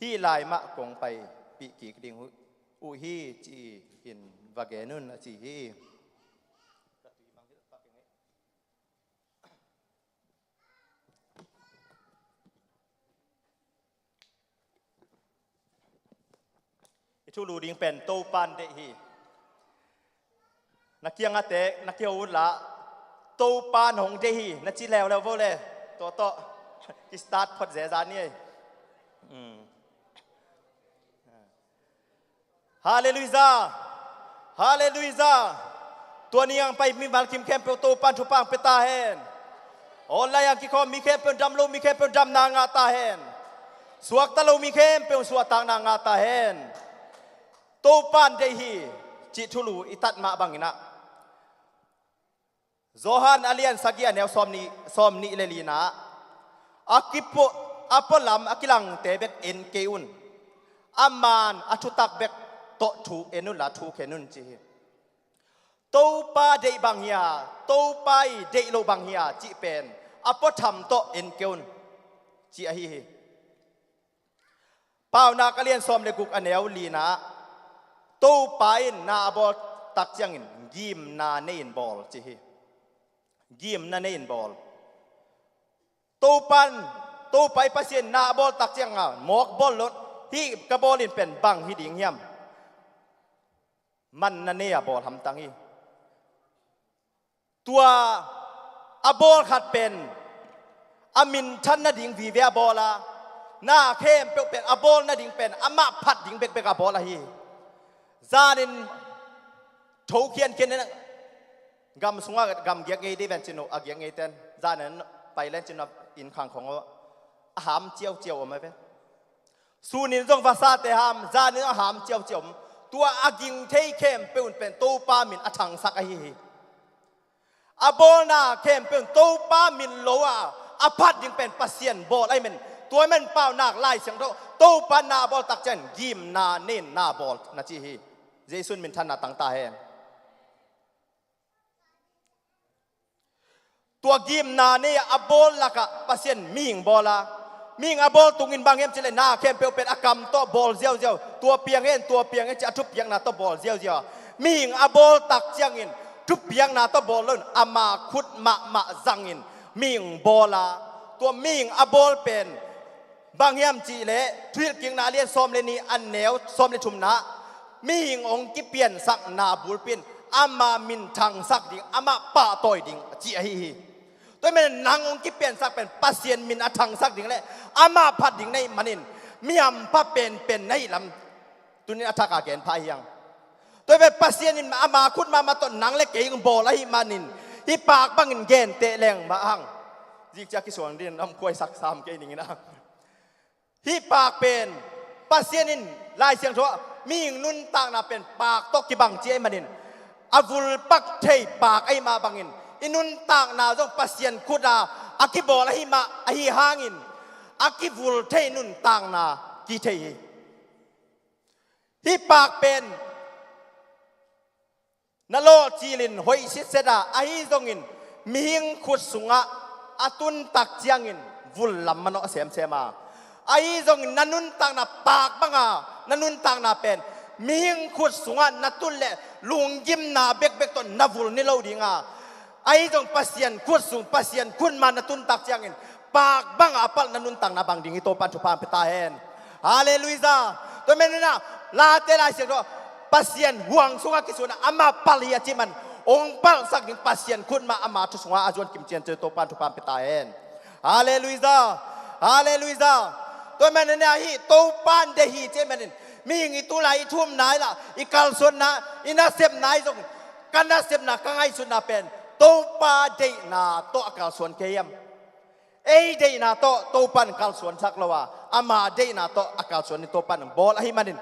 Hih lai mah kong paipih kik ding uh hi ci-in va gen un a ci hi. I thulu ding pen Topan deih hi. Na kiangah te na kiho unla Topan hong deih hi na ci leuleu vo le. Tua tawh ki start phot zeza ni ei. Mm. Halleluiah! Halleluiah! Tua ni ang pai mimal kim khempeuh Topan thupha ang pia ta hen. Online ang kikhawm mi khempeuh dam lo mi khempeuh damna ngah ta hen. Suakta lo mi khempeuh suahtakna ngah ta hen. Topan deih hi cih thulu i tat mah bang inah Johan a lian sagih a neu sawm nih, sawm nih le lina a kipuah a pualam a kilangte bek en kei un. A man a thutak bek tawh thu en unla thu khen un ci hi. Topa deih bang hia, Topa i deih lo bang hia cih pen a puatham tawh en kei un ci ahi hi. Paunak a lian sawm le guk a neu lina Topa in na a bawl tak ciangin gimna nei in bawl ci hi. Gimna nei in bawl. Topan, Topa i Pasian na a bawl tak cianga mawk bawl lo hih ka bawl in pen bang hi ding hiam? Manna nei a bawl hamtang hi. Tua a bawl khat pen a minthan nading vive a bawl a, na khempeuh pen a bawl nading pen amah phat ding bekbek a bawl ahi. Zanin thokhian khian gam sungah gam giak ngei dei ven cin uh a giak ngei ten zanin pai len cin uh inn khang khong uh a ham ciauciau om a ve. Sunin zong vasate ham, zanin a ham ciauciau om. Tua a ging thei khempeuh in pen Topa min a thangsak ahi hi. A bawlna khempeuh in Topa min lo a a phat ding pen Pasian bawl ahi men. Tua men paunak Lai Siangtho Topa na a bawl tak ciang gimna nei in na bawl na ci hi. Jesu in minthanna tang ta hen. Tua gimna nei a bawl lakah Pasian mihing bawl a, mihing a bawl tungin bang hiam cileh na khempeuh pen a kam tawh bawl ziauziau, tua piang hen, tua piang hen ci a thupiakna tawh bawl ziauziau a, mihing a bawl tak ciangin thupiakna tawh bawl loin ama khut mahmah zangin mihing bawl a, tua mihing a bawl pen bang hiam cihleh Thuhilhkikna a lian sawm le nih a neu sawm le thumna mihing hong kipiansakna bulpi in Ama min thangsak ding, amah pahtawi ding a ci ahi hi. Tua ahih manin nang hong kipiansak pen Pasian min a thangsak ding le amah phat ding na hih manin, mi hampha penpen na hih lam tuni-in a thak a gen pha hi hang. Tua ahih manin Pasian in ama khut mahmah tawh nang le kei hong bawl ahih manin, hih paak bangin genteh leng mah hang. Zikciang kisuang dingin a om khuaisak sam kei ning in a. Hih paak pen Pasian in Lai Siangtho ah mihing nuntakna pen paak tawh kibang ci ahih manin, a vul pak thei paak ahih mah bangin, i nuntakna zong Pasian khut a a kibawl ahih mah ahih hangin, a kivul thei nuntakna kici thei hi. Hih paak pen na lawhcilin hoih sitset a, ahi zongin mihing khut sungah a tun tak ciangin vul lam manawh a semsem a, ahi zongin na nuntakna paak banga na nuntakna pen mihing khut sungah na tun leh lunggimna bekbek tawh na vul ni lo ding a, ahi zong Pasian khut sung, Pasian khut ma na tun tak ciangin paak banga a palh na nuntakna bang ding hi, Topa'n thupha hong pia ta hen. Halleluiah. Tua ahih manin ah Late Lai Siangtho ah Pasian huang sungah kisun a, amah palh hi a cih man, hong palhsak ding Pasian khut mah ama thu sungah a zuan kim ciangin Topa'n thupha hong pia ta hen. Halleluiah. Halleluiah. Tua ahih manin ah hih Topa'n deih hi cih manin, mihing i tulai i thumna i lah, i kalsuanna, i nasepna ahi zong, ka nasepna, ka ngaihsutna pen Topa deihna tawh a kalsuan kei hiam? Ei deihna tawh Topa'n kalsuansak lo a, ama deihna tawh a kalsuan in Topa'n hong bawl ahih manin,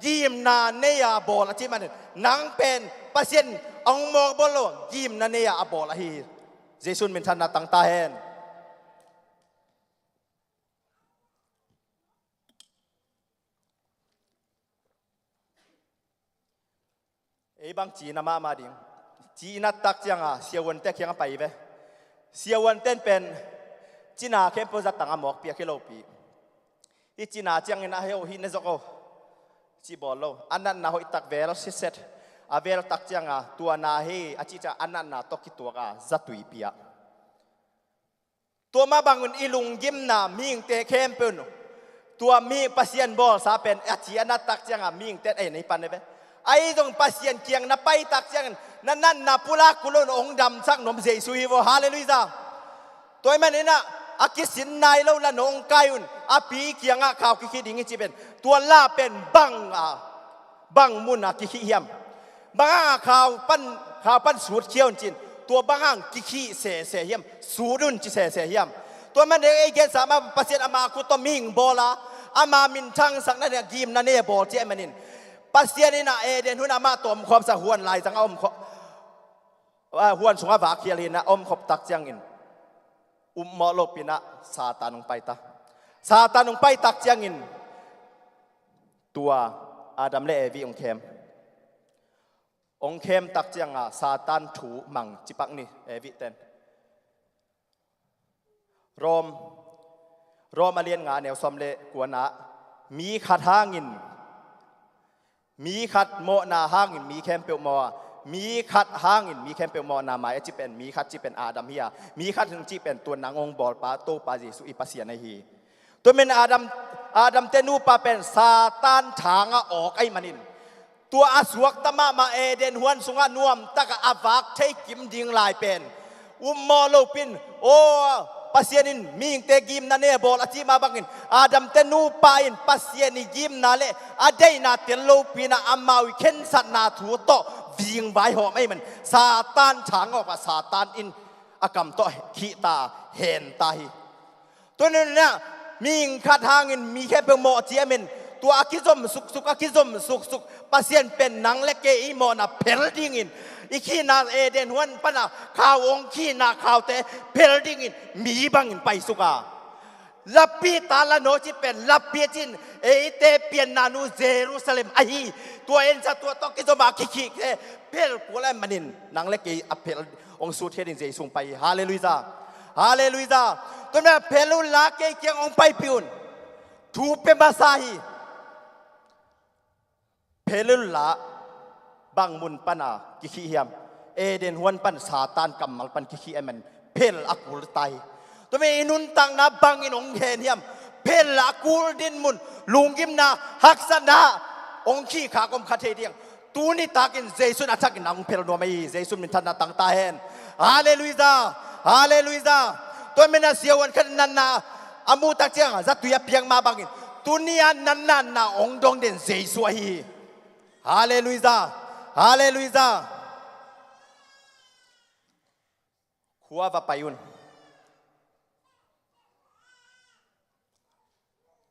gimna nei a bawl a cih manin, nang pen Pasian a hong mawk bawl lo, gimna nei a a bawl ahi hi. Jesuh in minthanna tang ta hen. Ei bang cina mahmah ding. Cina tak cianga siavuante kiangah pai ve. Siavuante in pen cina khempeuh zatang a mawkpi a kilopi. Hih cina ciangin a heu hih ne zok o, cih bawl lo. A natna hoih tak vel sitset, a vel tak cianga tua na hi a cih ciang a natna tawh kituak a zatui pia. Tua mah bangun i lunggimna mihingte khempeuh un, tua mi Pasian bawlsa pen a ci a na tak cianga mihingte in ei na hi pan e ve. Ahi zong Pasian kiang na pai tak ciangin na natna pulak kul lo, na hong damsak nuam Jesuh hi vaw. Halleluiah. Tua ahih manin ah a kisin nai lo la na hong kai un, a pi kiangah khau kikhih ding hi cih pen, tua la pen bang a bang mun a kikhih hiam? Bang hang a khau pan, khau pan sut khia un cin, tua bang hang kikhih sese hiam? Sut un ci sese hiam? Tua man ding ei gensa mah Pasian ama khut tawh mihing bawl a, ama min thangsak nading a gimna nei a bawl ci ahih manin, Pasian in ah Eden huan amah tawh omkhawmsa huan laizang a omkhawm, ah, huan sungah vak khial hi in ah omkhop tak ciangin, upmawh lopin ah Satan hong pai ta. Satan hong pai tak ciangin tua Adam le Evi hong khem. Hong khem tak cianga Satan thu mang ci pak ni, Evi ten. Rom, Rom a lian nga a neu sawm le kuana, mi khat hangin, mi khat mawhna hangin mi khempeuh mawh a, mi khat hangin mi khempeuh mawhna mai a cih pen, mi khat cih pen Adam hi a, mi khat hang cih pen tua nang hong bawlpa Topa Jesuh i Pasian ahi hi. Tua man Adam, Adam te nupa pen Satan thangah awk ahih manin, tua a suakta mahmah Eden huan sungah nuamtakah a vak thei kim ding lai pen, upmawh lopin, aw, Pasian in mihingte gimna nei a bawl a cih mah bangin, Adam te nupa in Pasian i gimna le a deihna tel lopin ah amau i khensatna thu tawh vingvai hawm ahih man, Satan thangah awk a, Satan in a kam tawh khihta, henta hi. Tua ahih manin ah, mihing khat hangin mi khempeuh mawh ci ahih manin, tua a kizom suksuk, a kizom suksuk, Pasian pen nang le kei i mawhna phel dingin, i khihna Eden huan pana khau hong khihna khaute phel dingin mi bangin paisuk a. Lapi ta la naw cih pen, lapi a cih in eite pianna nu Jerusalem ahi, tua ensa tua tawh kizom a kikhihte phel kul ahih manin, nang le kei a phel hong sutkhia ding Jesuh hong pai hi. Halleluiah. Halleluiah. Tua man phel unla kei kiang hong paipih un. Thu pia masa hi. Phel unla bang mun pana kikhih hiam? Eden huan pan Satan kammal pan kikhih ahih man phel a kul ta hi. Tua man i nuntakna bangin hong hen hiam? Phel a kul din mun, lunggimna, haksatna hong khihkhak om kha thei ding. Tuni takin Jesu in a thakin na hong phel nuam ahi hi. Jesu minthanna tang ta hen. Halleluiah. Halleluiah. Tua manin a siavuan khat natna a muh tak ciang zatui a piak mah bangin tuni a natna na hong dong den Jesu ahi hi. Halleluiah. Halleluiah. Khua va pai un.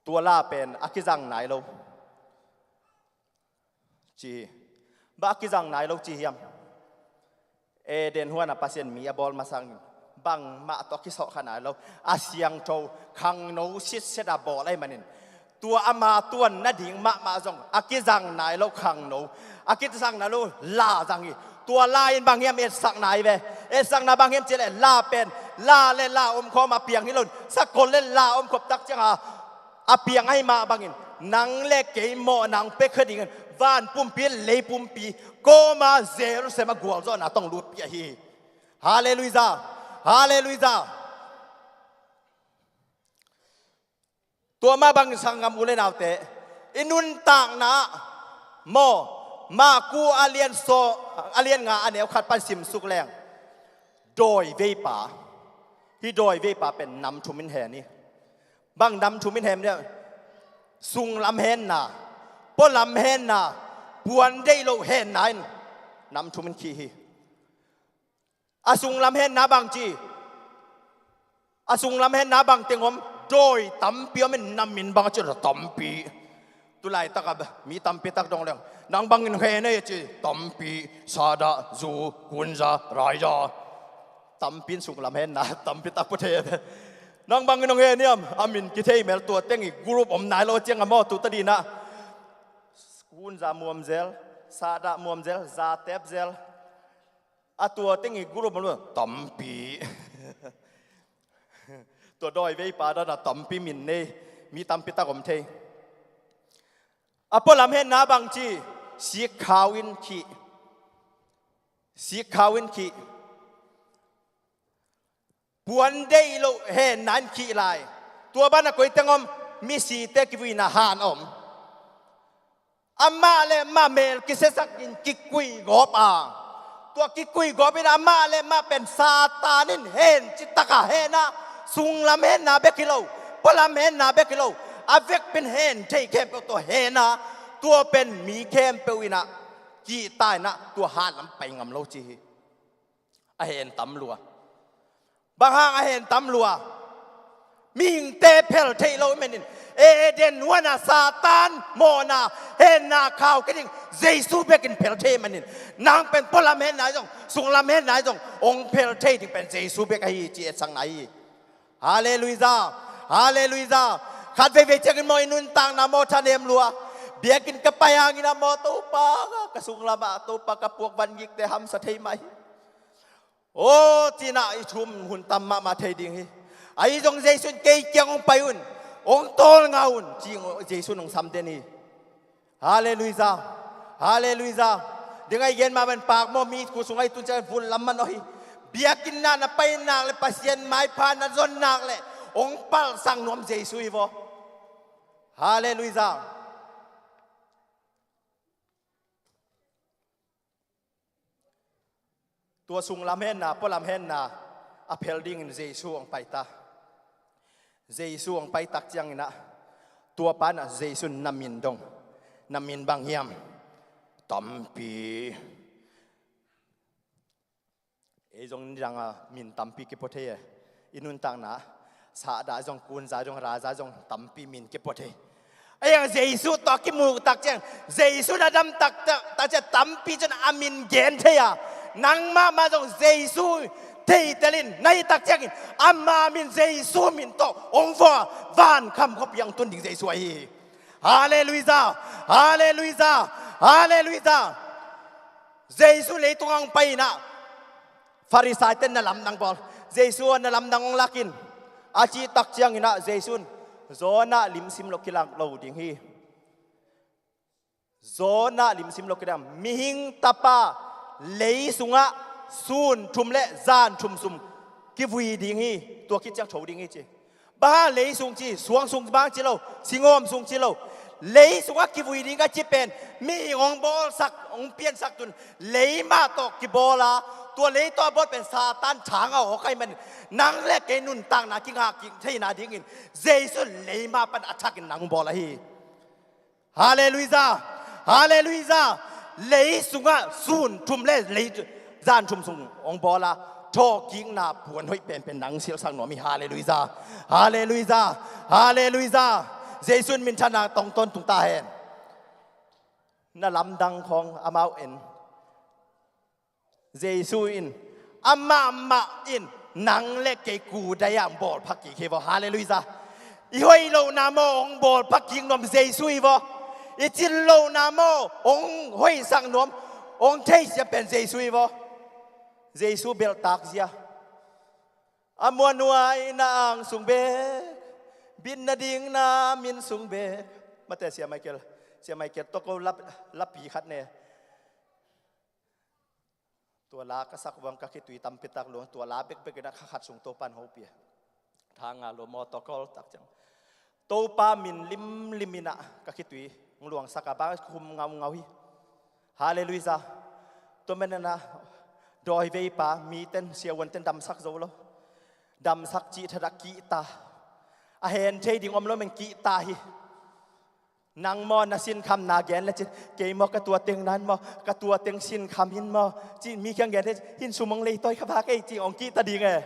Tua la pen a kizang nai lo ci hi. Bang a kizang nai lo ci hiam? Eden huan a Pasian mi a bawl masangin bangmah tawh a kisawh kha nai lo. A siangtho khangno sitset a bawl ahih manin tua ama tuan nading mahmah zong a kizang nai lo khangno, a kizang nai lo la zang hi. Tua la in bang hiam etsakna hi ve. Etsakna bang hiam cih leh la pen la le la omkhawm a piang hi lo in sakol le la omkhop tak ciang a a piang ahih mah bangin nang le kei mawhna hong pia kha dingin van pumpi lei pumpi kawma Jerusalem a gualzawhna tawh hong lutpih ahi hi. Halleluiah. Halleluiah. Tua mah bangin sanggam u le naute, i nuntakna ah maw, Marku a lian saw, a lian nga a neu khat pan simsuk leng dawi veipa. Hih dawi veipa pen nam thum in hen hi. Bang nam thum in hen hiam? Sunglam henna, pualam henna, puan deih loh henna in nam thum in khih hi. A sunglam henna bang ci? A sunglam henna bang teng om? Dawi tampi om in nam min bang a ci? Tampi. Tulaitak a mi tampi tak dong leng nang bangin hen ei a ci? Tampi. Sahdah, zu, kunza, raiza. Tampi in sunglam henna tampi tak pua thei. Nang bangin hong hen hiam? A min kithei mel, tua teng i group om nai lo ciang a maw, tu ta dinah. Kunza muam zel, sahdah muam zel, zatep zel. A tua teng i group om lo tampi. Tua dawi veipa dan a tampi min nei, mi tampi tak om thei. A pualam henna bang ci? Sikkhau in khih. Sikkhau in khih. Puan deih loh henna in khih lai. Tua banah koi teng om? Misite kivuina han om. Amah le amah mel kisesak in kikui gawp a, tua kikui gawp in amah le amah pen Satan in hen citaka hen a, sunglam henna bek hi lo, pualam henna bek hi lo, a vekpi in hen thei khempeuh tua hen a, tua pen mi khempeuh in a kihta in a tua hanlam pai ngam lo ci hi. A hen tam lua. Bang hang a hen tam lua? Mihingte phel theih loh manin Eden huan a Satan mawhna henna khau kei ding Jesu bekin phel thei manin, nang pen pualam henna hi zong, sunglam henna hi zong, hong phel thei ding pen Jesu bek ahi ci etsakna hi. Halleluiah. Halleluiah. Khat veivei ciangin maw i nuntakna maw thanem lua. Biakinn ka pai hangin a maw Topa, ka sunglam ah Topa ka puak van gikte hamsa thei mah hi. Aw cinah i thu-um hun tam mahmah thei ding hi. Ahi zong Jesu in kei kiang hong pai un, hong tawlnga un ci-in Jesu in hong sam den hi. Halleluiah. Halleluiah. Ding a i gen mah pen pak maw, mi khuasung a i tun ciang vun lam man aw hi. Biakinn ah na pai nak le Pasian maipha na zon nak le hong palsang nuam Jesu hi vaw. Halleluiah. Tua sunglam henna, pualam henna a phel dingin Jesu hong pai ta. Jesu hong pai tak ciangin ah tua pa in ah Jesu in na min dong. Na min bang hiam? Tampi. Ei zong nidang a min tampi kipua thei e. I nuntakna ah sahdah zong, kunza zong, raiza zong tampi min kipua thei. Ahi hang Jesu tawh a kimuh tak ciang, Jesu na dam tak, tak, tak ciang tampi cun a min gen thei a, nang mahmah zong Jesu theitel in na hih tak ciangin ama min, Jesu min tawh hong vua, vankham khuapi hong tun ding Jesu ahi hi. Halleluiah. Halleluiah. Halleluiah. Jesu leitung hong pai in ah Farisai ten na lamdang bawl. Jesu na lamdang hong lakin a cih tak ciangin ah Jesu in Jonah limsim lo kilak lo ding hi. Jonah limsim lo kilak. Mihing Tapa lei sungah sun thum le zan thum sung kivui ding hi. Tua khit ciang tho ding hi ci. Bang hang lei sung ci? Suang sung bang ci lo, singawm sung ci lo. Lei sungah kivui ding a ci pen mihing hong bawlsak, hong piansak tun lei mah tawh kibawl a, tua lei tawh a bawl pen Satan thang a awk ahih manin nang le kei nuntakna kingah kik theihna dingin Jesu in lei mah pan a thakin nang hong bawl ahi. Halleluiah. Halleluiah. Lei sungah sun thum le lei zan thum sung hong bawl a, thawhkikna puan hoih penpen nang silhsak nuam hi. Halleluiah. Halleluiah. Halleluiah. Jesu in minthanna tongtawn tung ta hen. Na lamdang khawng amau en. Jesu in amah mah in nang le kei kudai ah hong bawlpha kik hi vaw. Halleluiah. I hoih lohna maw hong bawlpha kik nuam Jesu hi vaw. I cin lohna maw hong hoihsak nuam, hong theisiam pen Jesu hi vaw. Jesu belhtak zia. A muanhuai na ang sung bek, bit nading na min sung bek. Mate Sia Michael, Sia Michael tawh ko lap, lapi khat ne. Tua la ka sak vang ka khitui tampi tak lung, tua la bekbek in a kha khat sung Topa'n hopih a. Tha nga lo maw tawh kol tak ciang Topa min limlim in a ka khitui hong luangsak a, bang khum ngaungau hi. Halleluiah. Tua manin a dawiveipa miten siavuanten damsak zo lo. Damsak cih thadah kihta. A hen thei ding om lo manin kihta hi. Nang maw na sinkhamna gen le cin, kei maw ka tua teng nan maw, ka tua teng sinkham hin maw, cin mi kiang gen thei, hin sum hong leitawi kha vak ei, cin hong kihta ding e.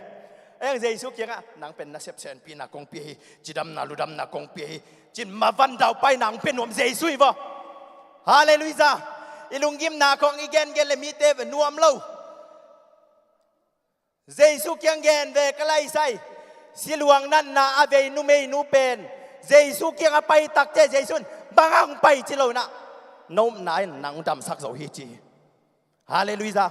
Eng Jesu kiangah nang pen na sepsenpihna kong pia hi, cidamna ludamna kong pia hi, cin mavan daupai nang pia nuam Jesu hi vaw. Halleluiah. I lunggimna khawng i gengen le mite nuam lo. Jesu kiang gen ve ka laisai. Siluang natna a vei numeinu pen Jesu kiang a pai takte Jesu in bang hang pai ci lo in a, na upna in nang damsak zo hi ci. Halleluiah.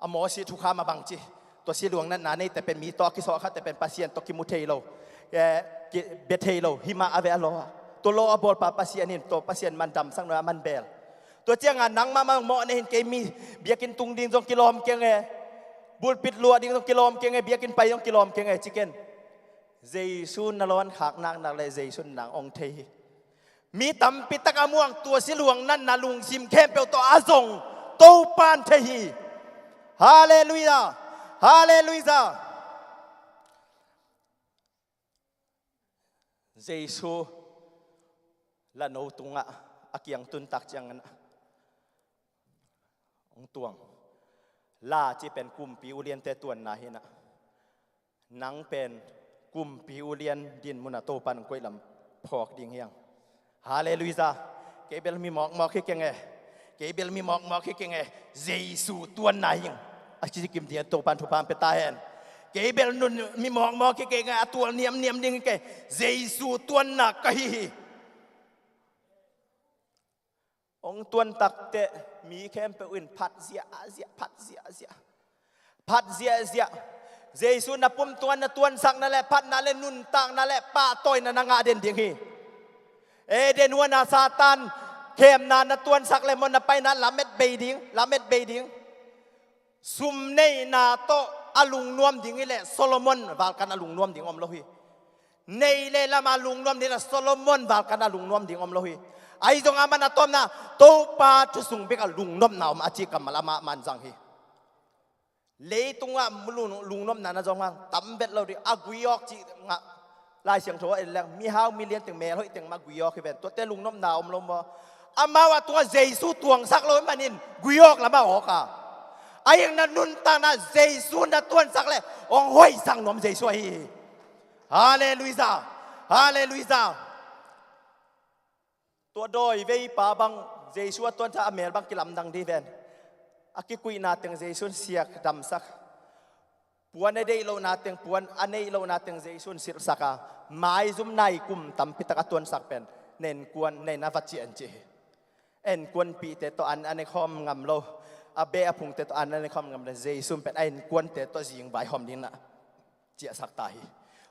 A Mawsi thukham a bang ci, tua siluang natna neite pen mi tawh a kisawh khatte pen Pasian tawh kimu thei lo, eh, ki, bia thei lo, himah a ve a law a. Tua law a bawlpa Pasian in, tua Pasian man damsak nuam a man bel. Tua ciangah nangmah mah mawh na hin kei mi biakinn tung ding zong kilawm keng e. Bulpit luah ding zong kilawm keng e, biakinn pai zong kilawm keng e, ci ken. Jesu na lawn khak naknak le Jesu nang hong thei hi. Mi tampi tak a muang tua siluang natna lungsim khempeuh tawh a zong Topa'n thei hi. Halleluiah. Halleluiah. Jesu la no tungah a kiang tuntak ciangin hong tuang. La ci pen kumpi uliante tuanna hi in a, nang pen kumpi ulian din munah Topa'n hong koih lam phawk ding hiang. Halleluiah. Kei bel mi mawkmawk hi keng e. Kei bel mi mawkmawk hi keng e. Jesu tuanna hing a ci kim ding a Topa'n thupha hong pia ta hen. Kei bel nun mi mawkmawk hi keng e, a tual niamniam ding hi keng. Jesu tuanna ka hi hi. Hong tuan takteh mi khempeuh in phat ziahziah, phat ziahziah, phat ziahziah. Jesu na pum tungah na tuansakna le phatna le nuntakna le pahtawina na ngah den ding hi. Eden huan a Satan khemna na tuansak le maw na paina lamet bei ding, lamet bei ding. Sum neihna tawh a lungnuam ding hi leh Solomon valkan a lungnuam ding om lo hi. Neih le lam a lungnuam ding le Solomon valkan a lungnuam ding om lo hi. Ahi zongah amah na tawpna Topa thu sung bek a lungnopna om a cih kammal amah man zang hi. Leitungah lung, lungnopna na zong hang tam vet lo ding a gui awk cih ngah. Lai Siangtho en leng mihau milian teng melhoih teng mah gui awk hi ven, tuate lungnopna om lo maw? Amau a tungah Jesu tuangsak lo hi manin gui awk lamah awk a. Ahi hang na nuntakna Jesu na tuansak le hong hoihsak nuam Jesu ahi hi. Halleluiah. Halleluiah. Tua dawi veipa bang Jesu a tuansak a mel bang kilamdang dih ven. A kikuihna teng Jesu in siak damsak. Puan a deih lohna teng, puan a neih lohna teng Jesu in silhsak a, maizum nai kum tampi tak a tuansak pen na innkuan, na inn a va ciah in ci hi. A innkuanpihte tawh an a ne khawm ngam lo, a beh a phungte tawh an a ne khawm ngam lo, Jesu in pen a innkuante tawh zingvai hawm ding na ciahsak ta hi.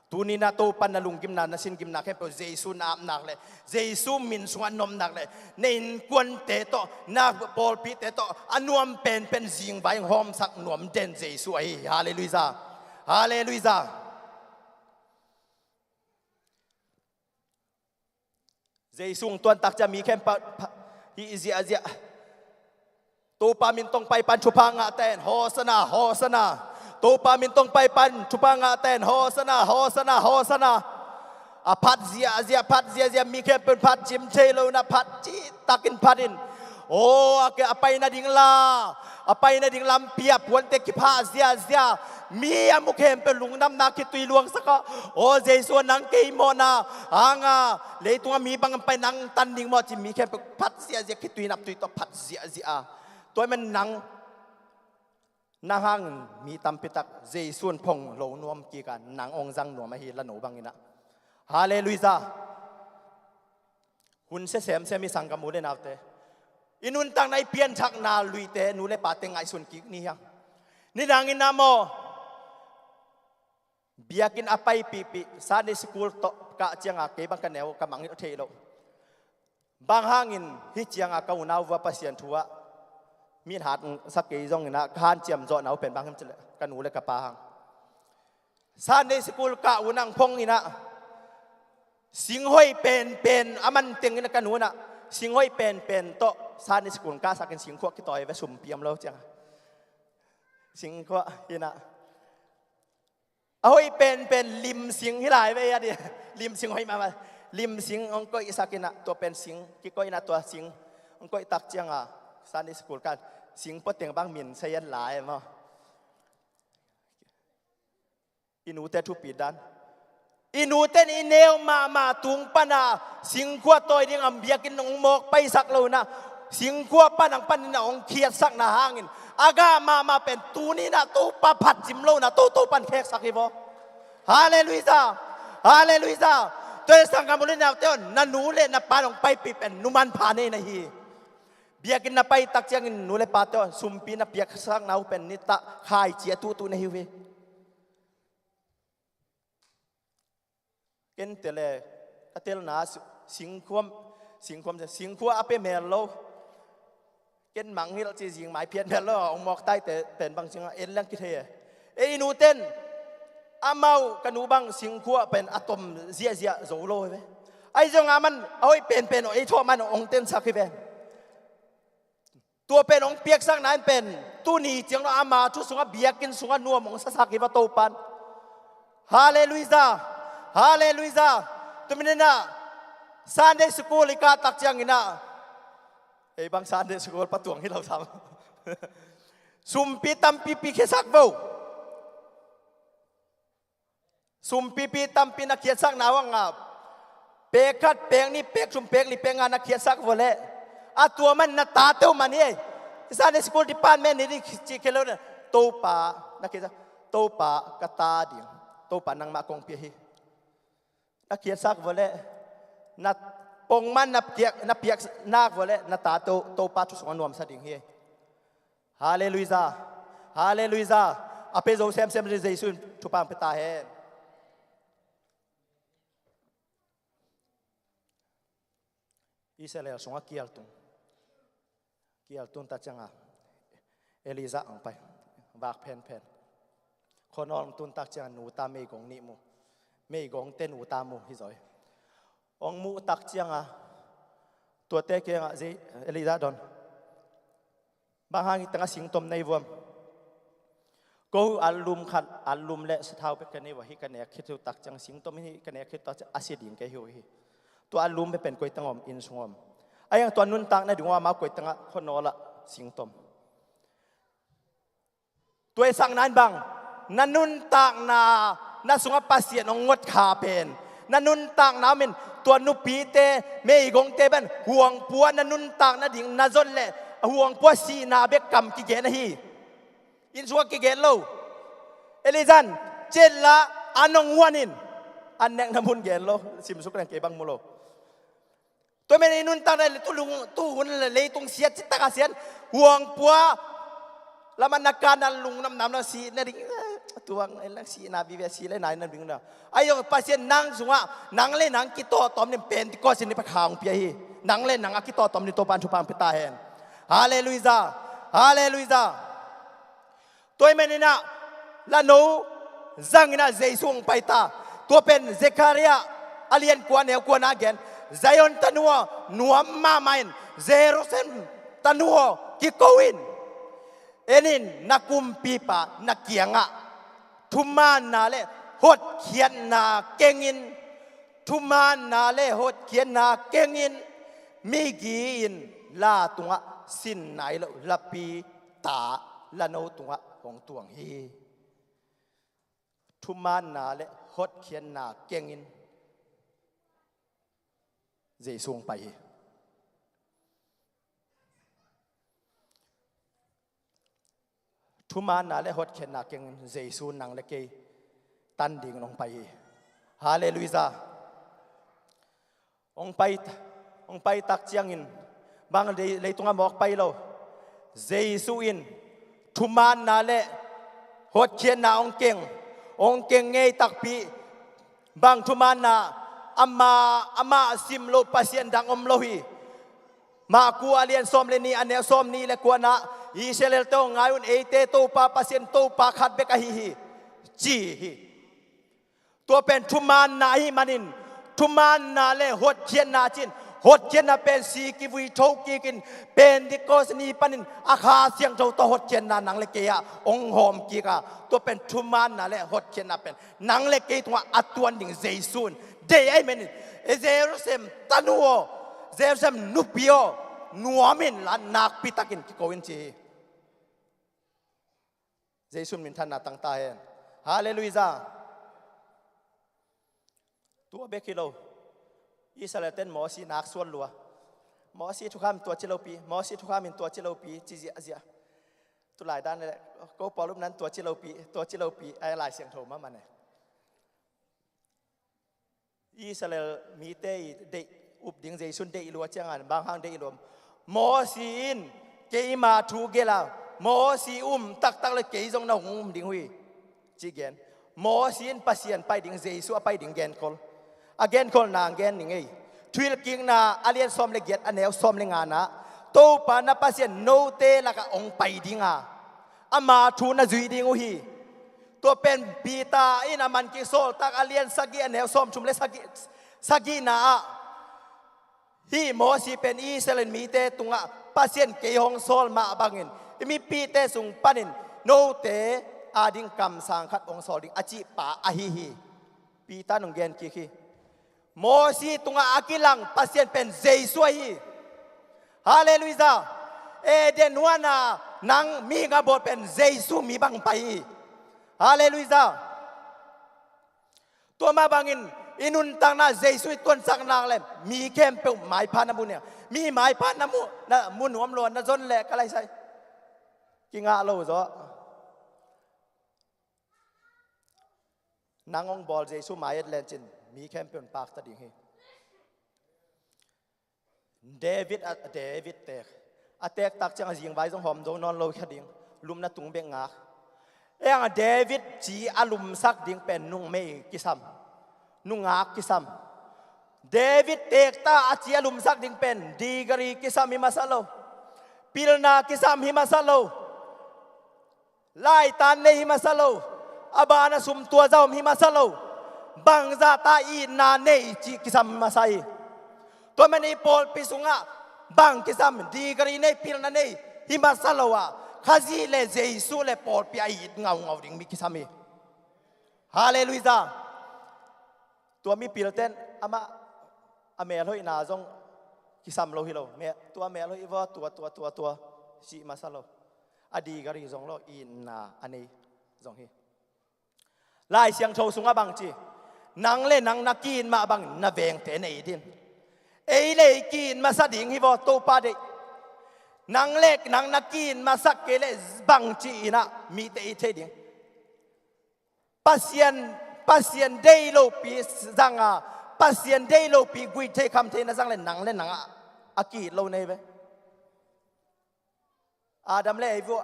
Tuni na Topa na lunggimna, na singimna khempeuh Jesu na apnak le Jesu min sungah na omnak le na innkuante tawh, na pawlpite tawh a nuam penpen zingvai hawmsak nuam den Jesu ahi hi. Halleluiah. Halleluiah. Jesu hong tuan tak ciang mi khempeuh pha-, hih ziahziah. Topa min tawh pai pan thupha ngah ta hen, Hosanna, Hosanna. Topa min tawh pai pan thupha ngah ta hen, Hosanna, Hosanna, Hosanna. A phat ziahziah, phat ziahziah, mi khempeuh in phat cim thei lo in ah phat citakin phat in. Aw, a ke a pai nading la, a pai nading lampi ah puante kiphah ziahziah. Mi a mu khempeuh lungdamna khitui luangsak a. Aw Jesu, nang kei mawhna hanga leitungah mi bang pai nang tan ding maw ci mi khempeuh phat ziahziah, khitui naptui tawh phat ziahziah a. Tua ahih manin nang, nang hangin mi tampi tak Jesu in phong lo nuam kik a, nang hong zang nuam ahi, la no bangin ah. Halleluiah. Hun sia semsem i sanggam u le naute, i nuntakna i pianthakna luite nu le pate ngaihsun kik ni hiang. Nidangin ah maw, biakinn a paipihpih Sunday school tawh kah cianga kei bang ka neu ka mangngilh thei lo. Bang hangin hih cianga ka unau vua Pasian thu ah min hat sak kei zongin ah ka hanciam zawhna uh pen bang hiam cih leh ka nu le ka pa hang. Sunday school kah un ah hong phong in ah, singhoih penpen a man tengin ah ka nu in ah, singhoih penpen tawh Sunday school kahsakin singkhuah kitawi ve, sumpi om lo cianga. Singkhuah in ah, a hoih penpen limsing hi lai ve a di. Limsing hoih mahmah. Limsing hong koihsak in ah, tua pen sing kikoih in ah, tua sing hong koih tak cianga Sunday school kan sing pua teng bang min sa hian lai maw. I nute thupi dan. I nute in i neu mahmah tung pana singkhuah tawi ding a biakinn hong mawk paisak lo in ah, singkhuah pan hong panin ah hong khiatsakna hangin a gah mahmah pen tuni in ah Topa phat cim lo in ah toto pan kheksak hi vaw. Halleluiah. Halleluiah. Tua hi sanggam u le naute aw, na nu le na pa in hong paipih pen nu manpha nei na hi. Biakinn na pai tak ciangin nu le pate aw, sumpi na piaksakna uh pen nitak khaici a tuhtuh na hi uh hi. Ken te le ka telna su-, singkhuam, singkhuam, singkhua a pe mel lo. Ken mangngilh ci zing mai phiat mel lo, hong mawk taite pen bang cinga en leng kithei e. Ei i nuten amau ka nu bang singkhua pen a tom ziahziah zo lo hi ve. Ahi zong a man a hoih penpen aw, ei thawh man hong tensak hi ve. Tua pen hong piaksakna in pen tuni ciang lo ama thu sungah biakinn sungah nuam hong sasak hi va Topan. Halleluiah. Halleluiah. Tuminina Sunday school i kah tak ciangina, ei bang Sunday school patuang hi lo sam. Sumpi tampipi khiasak vo. Sumpipi tampi na khiatsakna uh a ngap. Pek khat, pek nih, pek thum, pek li, pek nga na khiatsak vua leh, a tua man na tate uh man hi. Sunday school department ni ding cih khia lo na. Topa na khiatsak, Topa ka ta ding, Topa nangmah kong pia hi. Na khiatsak vua leh, na pongman na piak, na piak nak vua leh na tate uh Topa thu sungah nuamsa ding hi. Halleluiah. Halleluiah. A pe zo semsem ding Jesu in thupha pia ta hen. Israel sungah kial tung. Kial tun tak cianga Elijah ang pai. Vak phenphen. Khuanawl ang tun tak cianga nu ta meigong nih mu. Meigong te nu ta mu hi zaw hi. Ong muh tak cianga tuate kiangah Elijah don. Bang hang hi tengah singtom nei vuam? Ko allum khat, allum le sathau bek ka nei vua hi, ka nek khit uh tak ciang singtom hi, ka nek khit tak ciang a si ding kei hi uh hi. Tua allum bek pen koi tengah om, inn sung om? Ahi hang tua nuntak na ding uh amau koi tengah khuanawl ah singtom? Tua i sakna in bang, na nuntakna, na sungah Pasian hong ngot kha pen, na nuntakna min tua nupite, meigongte ban huangpua na nuntakna ding na zon leh huangpua sihna bek kam kigen ahi. Inn sungah kigen lo. Elijah in ciatla an hong huan in, an nekna mun gen lo. Simsuk leng kei bang mu lo. Tua men i nuntakna le tu lung, tu hun le leitung siat, citak a siat, huangpua lamah na kan na lungdam nam lo, sihna ding, tuang en lang sihna vive, sih le nai na ding na. Ahi zong Pasian nang sungah nang le nang kitawhtawm ding Pentecost ni pa khang pia hi. Nang le nang a kitawhtawm ding Topa in thupha pia ta hen. Halleluiah. Halleluiah. Tua ahih maninah lano zanginah Jesu hong pai ta. Tua pen Zekhariah a lian kua neu kua na gen, Zion tanu aw, nuam mahmah in, Jerusalem tanu aw, kiko in. En in, na kumpipa na kiangah thumaanna le hotkhiatna keng in, thumaanna le hotkhiatna keng in, migi in la tungah sin nai loh lapi ta la no tungah hong tuang hi. Thumaanna le hotkhiatna keng in Jesu hong pai hi. Thumaanna le hotkhiatna keng in Jesu nang le kei tan dingin hong pai hi. Halleluiah. Hong pai, hong pai tak ciangin bang lei, leitungah mawk pai lo. Jesu in thumaanna le hotkhiatna hong keng, hong keng ngei takpi. Bang thumaanna? Ama, amah sim lo Pasian dang om lo hi. Marku a lian sawm le nih, a neu sawm nih le kuana, Israel-te aw, ngai un, eite Topa Pasian Topa khat bek ahi hi, ci hi. Tua pen thumaanna ahih manin, thumaanna le hotkhiatna cin, hotkhiatna pen si kivui tho kikin, Pentecost ni panin a Kha Siangtho tawh hotkhiatna nang le kei ah hong hawm kik a, tua pen thumaanna le hotkhiatna pen nang le kei tungah a tuan ding Jesu in deih ahih manin, e, Jerusalem tanu aw, Jerusalem nupi aw, nuam in la, nakpi takin kiko in ci hi. Jesu in minthanna tang ta hen. Halleluiah. Tua bek hi lo. Israel-ten Mosi nak suan lua. Mosi thukham in tua ci lopi, Mosi thukham in tua ci lopi, ci ziahziah. Tulai dan le, ko Paul upna in tua ci lopi, tua ci lopi, a Lai Siangtho mahmah ne. Israel mite i deih up ding Jesu in deih lua ciangin, bang hang deih lua? Mosi in keima thu gelh a, Mosi um taktak le kei zong na hong um ding uh hi, ci gen. Mosi in Pasian pai ding, Jesu a pai ding genkol. A genkol nang gen ning ei. Thuhilhkikna a lian sawm le giat, a neu sawm le ngana, Topa na Pasian note lakah hong pai ding a, ama thu na zuih ding uh hi. Tua pen Peter in a man kik Sawltak a lian sagih, a neu sawmthum le sagih, sagihna ah, hih Mosi pen Israel mite tungah Pasian kei hong sawl mah bangin, i mipite sung panin note ading kamsang khat hong sawl ding a cihpa ahi hi. Peter in hong gen kik hi. Mosi tungah a kilang Pasian pen Jesu ahi. Halleluiah. Eden huan a nang mihing a bawl pen Jesu mi bang pai hi. Halleluiah. Tua mah bangin i nuntakna Jesu i tuansak nak le mi khempeuh maipha na mu nia. Mi maipha na mu, na mu nuam lua, na zon le ka laisai. Kingah lo zaw. Nang hong bawl Jesu mai-et lencin mi khempeuh in pakta ding hi. David a, David teek. A teek tak ciang a zingvai zong hawm zo nawn lo kha ding. Lumna tung bek ngak. Eng a David ci a lumsak ding pen nungmei kisam. Nungak kisam. David teek ta a ci a lumsak ding pen degree kisam hi masa lo. Pilna kisam hi masa lo. Laitan nei hi masa lo. A bana sum tua za om hi masa lo. Bangzah ta itna nei cih kisam hi masa hi. Tua man i pawlpi sungah bang kisam, degree nei, pilna nei hi masa lo a, Khazih le Jesu le pawlpi a it ngaungau ding mi kisam hi. Halleluiah. Tua mipilten amah a melhoihna zong kisam lo hi lo. Me, tua melhoih vaw, tua, tua, tua, tua, cih masa lo. A degree zong lo, itna a nei zong hi. Lai Siangtho sungah bang ci? Nang le nang na ki-it mah bang na vengte na it in. Ei le ei ki-it masa ding hi vaw, Topa deih. Nang le nang na ki-it masak kei le bang ci-in ah mite it thei ding. Pasian, Pasian deih lopi zanga, Pasian deih lopi guih thei kham thei na zang le nang le nang ah a ki-it lo nei ve. Adam le Eve uh,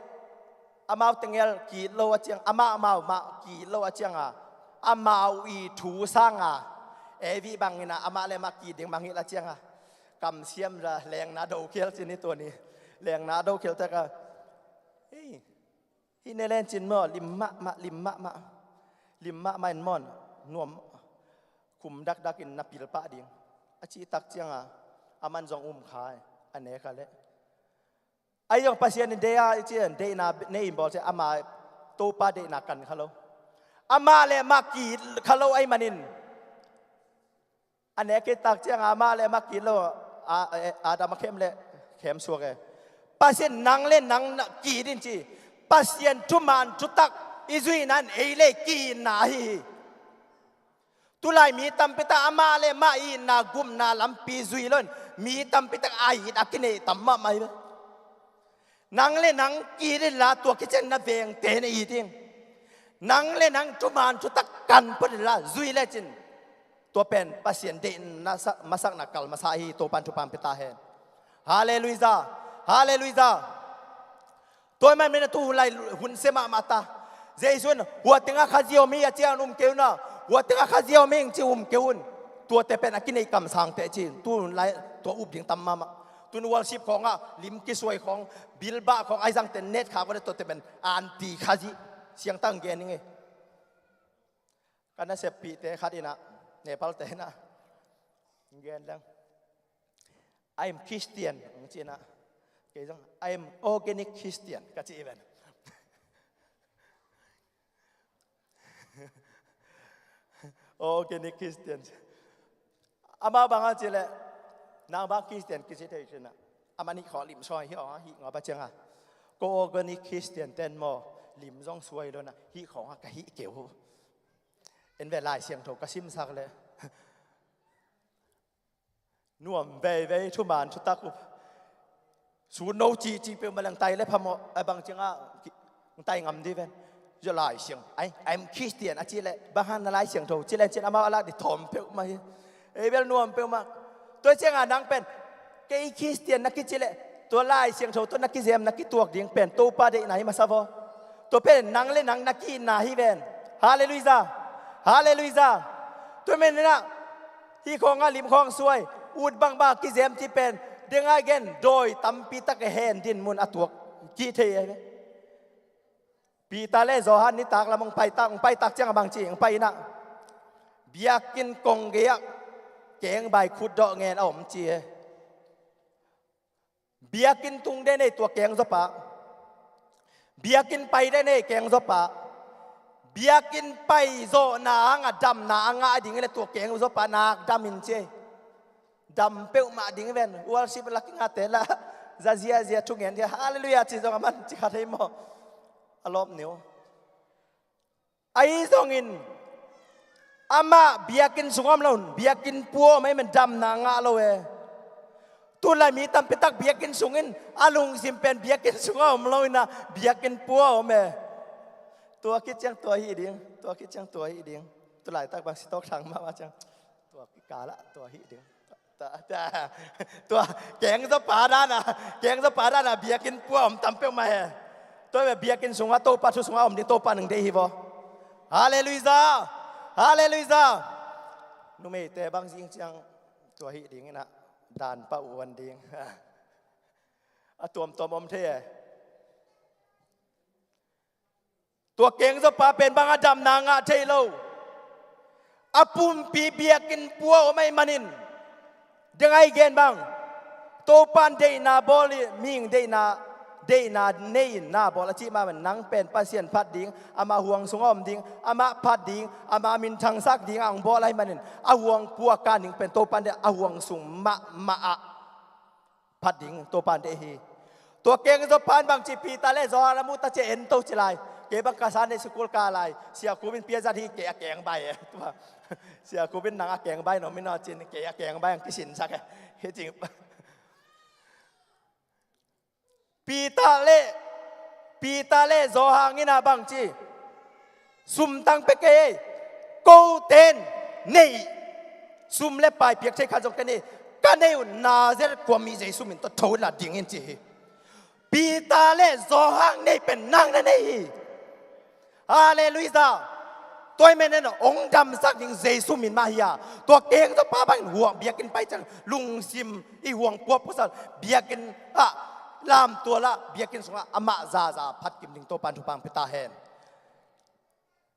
amau tengel ki-it lo a ciang, amah amau mah ki-it lo a cianga, amau i thu sanga, Eve bangin ah amah le amah ki-it ding mangngilh a cianga, kamsiam la lengna do khial cin hi tuan hi. Lengna do khial taka. Hei, hih ne lencin maw, lim mahmah, lim mahmah. Lim mahmah in mawn, nuam, khum dakdakin na pil pah ding. A cih tak cianga aman zong um kha e, a nek a leh. Ahi zong Pasian in deih a, i cian deihna nei in bawl ciang ama Topa deihna kan kha lo. Amah le amah ki-it kha lo ahih manin, a nek khit tak cianga amah le amah ki-it lo, a, a, Adam a khem le khem suak e. Pasian nang le nang na ki-it in ci. Pasian thuman thutak i zuihna in ei le ki-itna ahi hi. Tulai mi tampi tak amah le amah itna gupna lampi zui lo in mi tampi tak a it a kineih tam mahmah hi ve. Nang le nang ki-it inla tua khit ciang na vengte na it ding. Nang le nang thuman thutak kan phot inla zui lecin tua pen Pasian deihna sa-, masakna kal masa ahi hi. Topan thupha pia ta hen. Halleluiah. Halleluiah. Tua ahih manin tu hun lai hun sia mahmah ta. Jesu in hua tengah Khazih om hi a ci-in um kei un a, hua tengah Khazih om hi ing ci-in um kei un. Tuate pen a kineih kamsang teh ci-in tu hun lai tua up ding tam mahmah. Tun worship khawngah lim kisuai khawng, bilbah khawng ahi zongte net khak un a, tuate pen anti Khazih. Siangtho gen ing e. Ka naseppihte khat in a, Nepal te in a, gen leng, "I am Christian," hong ci in a, kei zong, "I am organic Christian," ka ci hi ven. Organic Christian. Amah bang a cih leh, "Nang bang Christian kici thei cih na, amah nih khawng lim suai hi aw, hih ngawp a cianga. Ko organic Christian ten maw, lim zong suai lo na, hih khawngah ka hih kei uh. En ve, Lai Siangtho ka simsak leh nuam veivei, thuman thutak uh. Sun no cihcih peuhmah leng tai le phamawh, a bang ciangah ki-, tai ngam dih ven. Zia Lai Siang, I, I am Christian a cih leh, bang hang na Lai Siangtho cih leh cin amau a lak dih thawm peuhmah hi. Ei bel nuam peuhmah. Tua ciangah nang pen, kei Christian na kici leh, tua Lai Siangtho tua na kizem na kituak ding pen Topa deihna hi masa vaw. Tua pen nang le nang na ki-itna hi ven. Halleluiah. Halleluiah. Tua manin a, hih khawngah lim khawng suai, ut bangbang kizem cih pen, deng a gen, dawi tampi tak a hen dinmun a tuak kih thei hi ve." Peter le Johan nitak lam hong pai tak, hong pai tak ciangah bang ci, hong pai in a, biakinn kong gei-ah kengbai khutdawh ngen a om ci hi. Biakinn tung den ei tua kengzawpa. Biakinn pai den ei kengzawpa. Biakinn pai zawhna hangah damna a ngah ding le tua kengzawpa nak dam in ci ei. Dam peuhmah ding ven. Worship la kingate la, za ziazia thungen dia, halleluiah ci zong a man ci kha thei maw? A lawp ni uh. Ahi zongin amah biakinn sungah om lo, biakinn pua om ahih manin damna ngah lo e. Tulai mi tampi tak biakinn sungin a lungsim pen biakinn sungah om lo in a, biakinn pua om e. Tua khit ciang tua hih ding, tua khit ciang tua hih ding. Tulaitak bang si tawk thang mahmah ciang, tua kikalah tua hih ding. Tua, tua, tua kengzawpa dan a, kengzawpa dan a biakinn pua om tam peuhmah hi. Tua bek biakinn sungah Topa thu sungah om ding Topa nang deih hi vaw. Halleluiah. Halleluiah. Numeite bang zing ciang tua hih ding in a, dan pah uan ding. A tuamtuam om thei e. Tua kengzawpa pen bang a damna ngah thei lo. A pumpi biakinn pua om ahih manin, deng a i gen bang, Topan deihna bawl hi, mihing deihna, deihna nei in na bawl a cih mah manin, nang pen Pasian phat ding, amah huang sungah om ding, amah phat ding, amah minthangsak ding a hong bawl ahih manin, a huang pua kan ding pen Topan deih a huang sung mahmah ah phat ding Topan deih hi. Tua kengzawpa in bang ci, Peter le Johan a muh ta ciang en to ci lai. Kei bang ka Sunday school ka lai, Sia Khup in piazat hi, kei a kengbai e. Tua Sia Khup in nang a kengbai na om in aw cin, kei a kengbai ang kisinsak e. Hi cing. Peter le, Peter le Johan in a bang ci, sumtang pia kei ei. Kote in nei, sum le pai piak thei khat zong ka nei, ka nei uh Nazareth khuami Jesu min tawh tho in la ding in ci hi. Peter le Johan nei pen nang na nei hi. Halleluiah. Tua ahih manin hong damsak ding Jesu min mah hi a. Tua kengzawpa bangin huang biakinn pai ciang lungsim i huang pua puasal, biakinn ah lamtual ah, biakinn sungah amah zaza phat kim ding Topan thupha pia ta hen.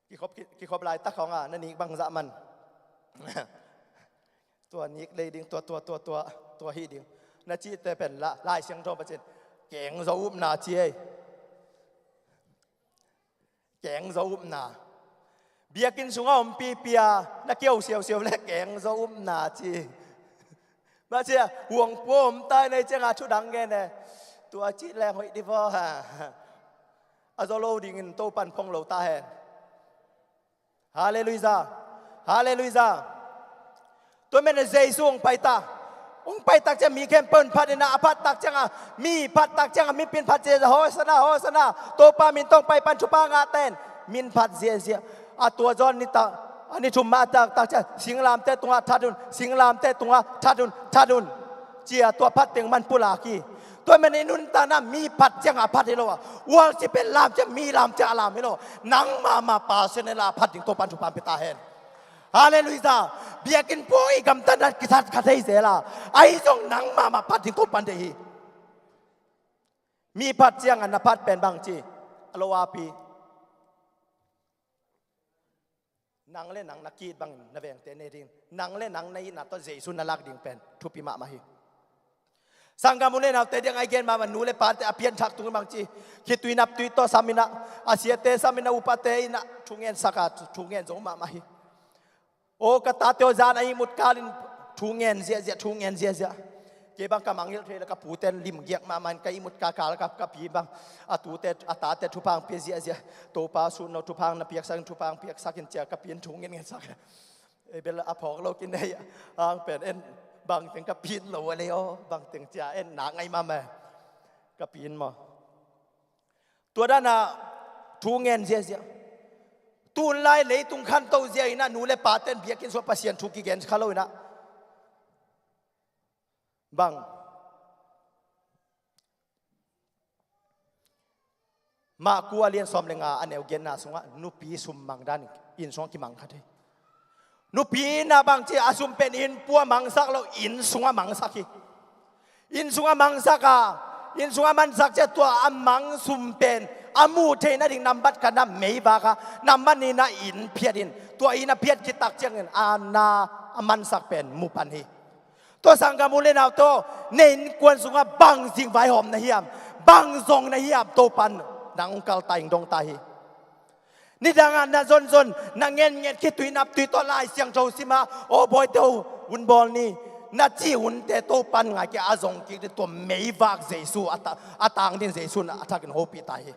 Kikhop, ki-, kikhop laitak khawngah na nik bangzah man. Tua nik lei ding, tua, tua, tua, tua, tua hi ding. Na cihte pen la, Lai Siangtho pacin keng zo upna ci ei. Keng zo upna. Biakinn sungah om pipi a na keu siausiau le keng zo upna ci. Mah cia huang pua om tai nei ciangah thudang gen e. Tua cih leng hoih di vaw ha. A zo lo dingin Topan phong lo ta hen. Halleluiah. Halleluiah. Tua men Jesu hong pai ta. Hong pai tak ciang mi khempeuh in phat in a, a phat tak ciangah, mi phat tak ciangah, mipi in phat ziahziah, Hosanna, Hosanna, Topa min tawh hong pai pan thupha ngah ta hen. Min phat ziahziah. A tua John ni ta, a ni thum mah tak, tak ciang, singlamteh tungah that un, singlamteh tungah that un, that un. Cia tua phat teng man pulak hi. Tua men i nuntakna mi phat ciangah a phat hi lo a. Worship pen lam ciang mi lam ciang a lam hi lo. Nangmah mah personal a phat ding Topan thupha pia ta hen. Halleluiah. Biakinn puang i gamtatna kisat kha thei zel a. Ahi zong nangmah mah phat ding Topan deih hi. Mi phat ciangah na phat pen bang ci. A lo api. Nang le nang na ki-it bangin na vengte ne ding. Nang le nang na itna tawh Jesu na lak ding pen thupi mahmah hi. Sanggam u le naute diang a i gen mahmah nu le pate a pianthak tung bang ci. Khitui naptui tawh sam in a, a siate sam in a, upate in a, thu ngen sak a, thu ngen zo mahmah hi. Aw ka tate aw, zan a ihmut kalin thu ngen ziahziah, thu ngen ziahziah. Kei bang ka mangngilh thei le ka pute in limgiak mahmah in ka ihmut kal kal ka, ka pi bang a tute, a tate thupha hong pia ziahziah. Topa sun no, thupha na piaksak in, thupha hong piaksak in cia ka pi in thu ngen ngen sak. Ei bel a phawk lo kinei a, ang pen en bangteng ka pi in lo a le aw, bangteng cia en nak ngai mahmah. Ka pi in maw. Tua dan a thu ngen ziahziah. Tunlai leitung khanto zia in a nu le pate in biakinn sungah Pasian thu kigen kha lo in a. Bang. Marku a lian sawm le nga a neu giatna sungah nupi sum mang dan in sungah kimang kha thei. Nupi in a bang ci a, sum pen inn pua mangsak lo, inn sungah mangsak hi. Inn sungah mangsak a, inn sungah mansak cia tua a mang sum pen a muh theih nading nambat khatna meivak a, nambat nihna inn phiat in, tua inn a phiat khit tak ciangin a na a mansak pen mu pan hi. Tua sanggam u le naute aw, na innkuan sungah bang zing vaihawm na hiam, bang zong na hiam, Topan nang hong kal ta, hong dong ta hi. Nidangah na zonzon, na ngenngen khitui naptui tawh Lai Siangtho sim a, aw bawite aw, hun bawl ni, na cih hunte Topan ngai kei a, zong kik ding, tua meivak Jesu a ta-, a tang ding Jesu in a thakin hopih ta hi.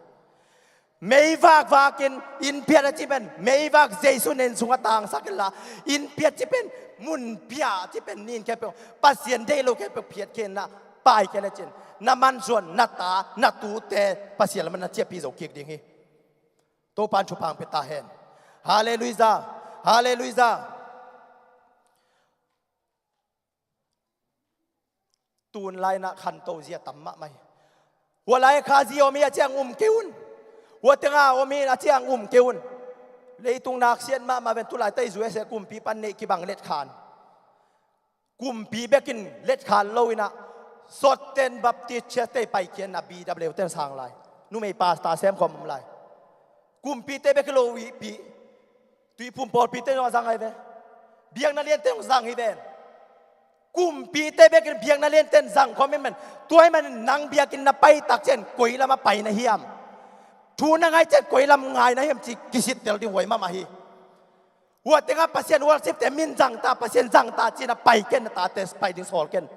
Meivak vakin inn phiat a cih pen meivak Jesu in inn sungah tangsak inla, inn phiat cih pen mun phiat cih pen nin khempeuh, Pasian deih lo khempeuh phiat kei in a, pai kei lecin na mansuan, na ta, na tute Pasian lamah na ciahpih zo kik ding hi. Topan thupha hong pia ta hen. Halleluiah. Halleluiah. Tunlai in a khanto zia tam mahmah hi. Hua lai kha zi om hi a ciang um kei un. Hua tengah om hi a ciang um kei un. Leitung naksiat mahmah ven, tulai tah i U S A kumpi pan neih kibang letkhan. Kumpi bekin letkhan lo in a, sawt ten Baptist Church te paikhiatna B W ten sang lai. Numei pastor semkhawm om lai. Kumpite bek hi lo, ihpi. Tuiphum pawlpite zong a zang ahi ve. Biakna liante zong zang hi ven. Kumpite bekin biakna liante zang khawm in man. Tua ahih manin nang biakinn na pai tak ciang koi lamah pai na hiam. Thu na ngai ciang koi lam ngai na hiam ci kisittel ding huai mahmah hi. Hua tengah Pasian worship te min zang ta, Pasian zang ta ci-in a pai ken, na tate pai ding sawl ken.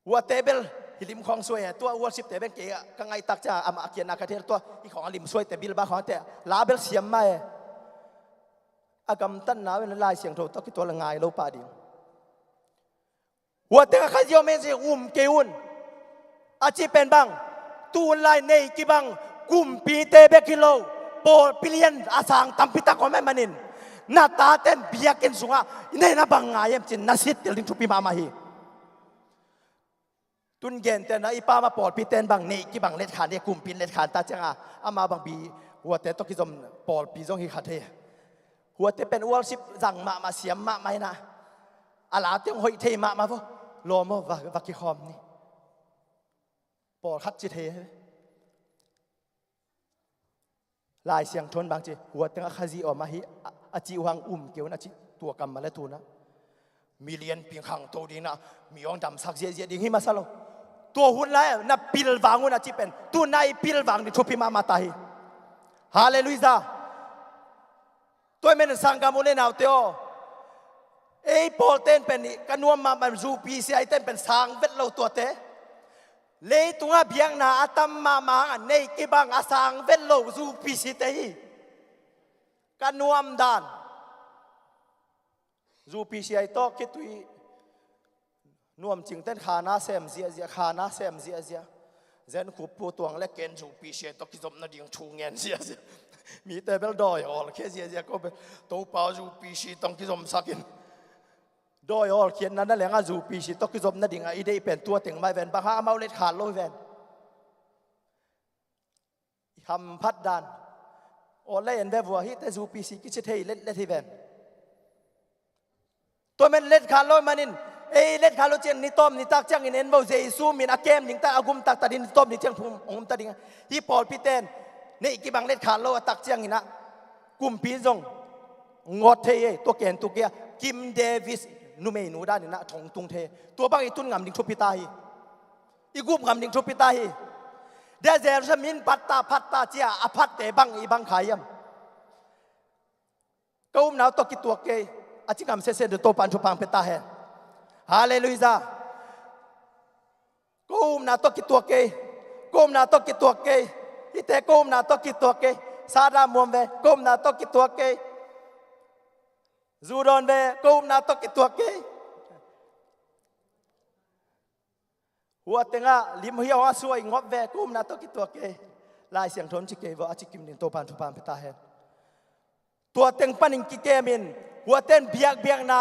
Hua te bel hi lim khawng suai he, tua worship te bel kei ka ngaih tak ciang amah a kiatna ka thei, tua hi khawng a lim suai te, Bilbao khawng te la bel siam mah he. A gamtatna pen Lai Siangtho tawh kituak le ngai lo pah ding. Hua tengah kha zi om hi a ciang um kei un. A cih pen bang, tunlai nei kibang kumpite bek hi lo, pawlpi lian a sang tampi tak om ahih manin, na taten biakinn sungah nei na bang ngai hiam ci-in na sittel ding thupi mahmah hi. Tun gente na i pa mah pawlpite in bang nei kibang letkhan hi, kumpi in letkhan ta ciangin amah bang bi, huate tawh kizom pawlpi zong hi kha thei. Huate pen worship zang mahmah, siam mahmah hi na. A late hong hoih thei mahmah vo. Lawm aw, va, va kikhawm ni. Pawlkhat ci thei hi. Lai Siangtho in bang ci, hua tengah kha zi om ahi, a, a cih uh hang um kei un a cih. Tua kammal le tu-in ah mi lianpi khangto ding ah, mi hong damsak ziahziah ding hi masa lo. Tua hun lai-ah na pilvang un a cih pen tu-in ah i pilvang ding thupi mahmah ta hi. Halleluiah. Tua ahih manin sanggam u le naute aw, ei pawlte'n pen ka nuam mahmah, zu P C I te'n pen sang vet lo tuate. Leitungah biakna a tam mahmah hangah nei kibang a sang vet lo zu P C te hi. Ka nuam dan, zu P C I tawh khitui nuam cingte'n khana sem ziahziah, khana sem ziahziah. Zen khup pu tuang le ken zu P C I tawh kizopna ding thu ngen ziahziah. Mite bel dawi hawlkhia ziahziah ko bel, Topa aw, zu P C I tawh kizomsak in. Dawi hawlkhiatna na lengah zu P C I tawh kizopna dingah i deih pen tua teng mah hi ven. Bang hang, amau letkhat lo hi ven. I hamphat dan. Aw le en ve vua, hihte zu P C I kici thei letlet hi ven. Tua men letkhat lo manin, ei letkhat lo ciang ni tawp ni tak ciangin en vo, Jesu min a kem ding ta, a gum taktak ding ni tawp ni ciang phum hong um ta ding. Hih pawlpite'n neih kibang letkhat lo a tak ciangin ah kumpi zong ngawt thei hi. Tua ken tuk hi a, Kim Davis numeinu danin ah thong tung thei hi. Tua bang i tun ngam ding thupi ta hi. I gup ngam ding thupi ta hi. Dia Jerusalem in phat ta, phat ta ci-a a phatte bang i bang kha hiam? Ka upna uh tawh kituak kei, a ci ngam sese ding Topa'n thupha hong pia ta hen. Halleluiah. Ka upna tawh kituak kei, ka upna tawh kituak kei. Hihte ka upna tawh kituak kei. Sahdah muam ve, ka upna tawh kituak kei. Zu dawn ve, ka upna tawh kituak kei. Hua tengah lim hiau a suai ngop ve, ka upna tawh kituak kei. Lai Siangtho in ci kei vo, a ci kim ding Topa'n thupha hong pia ta hen. Tua teng panin kikemin, huate'n biakbiakna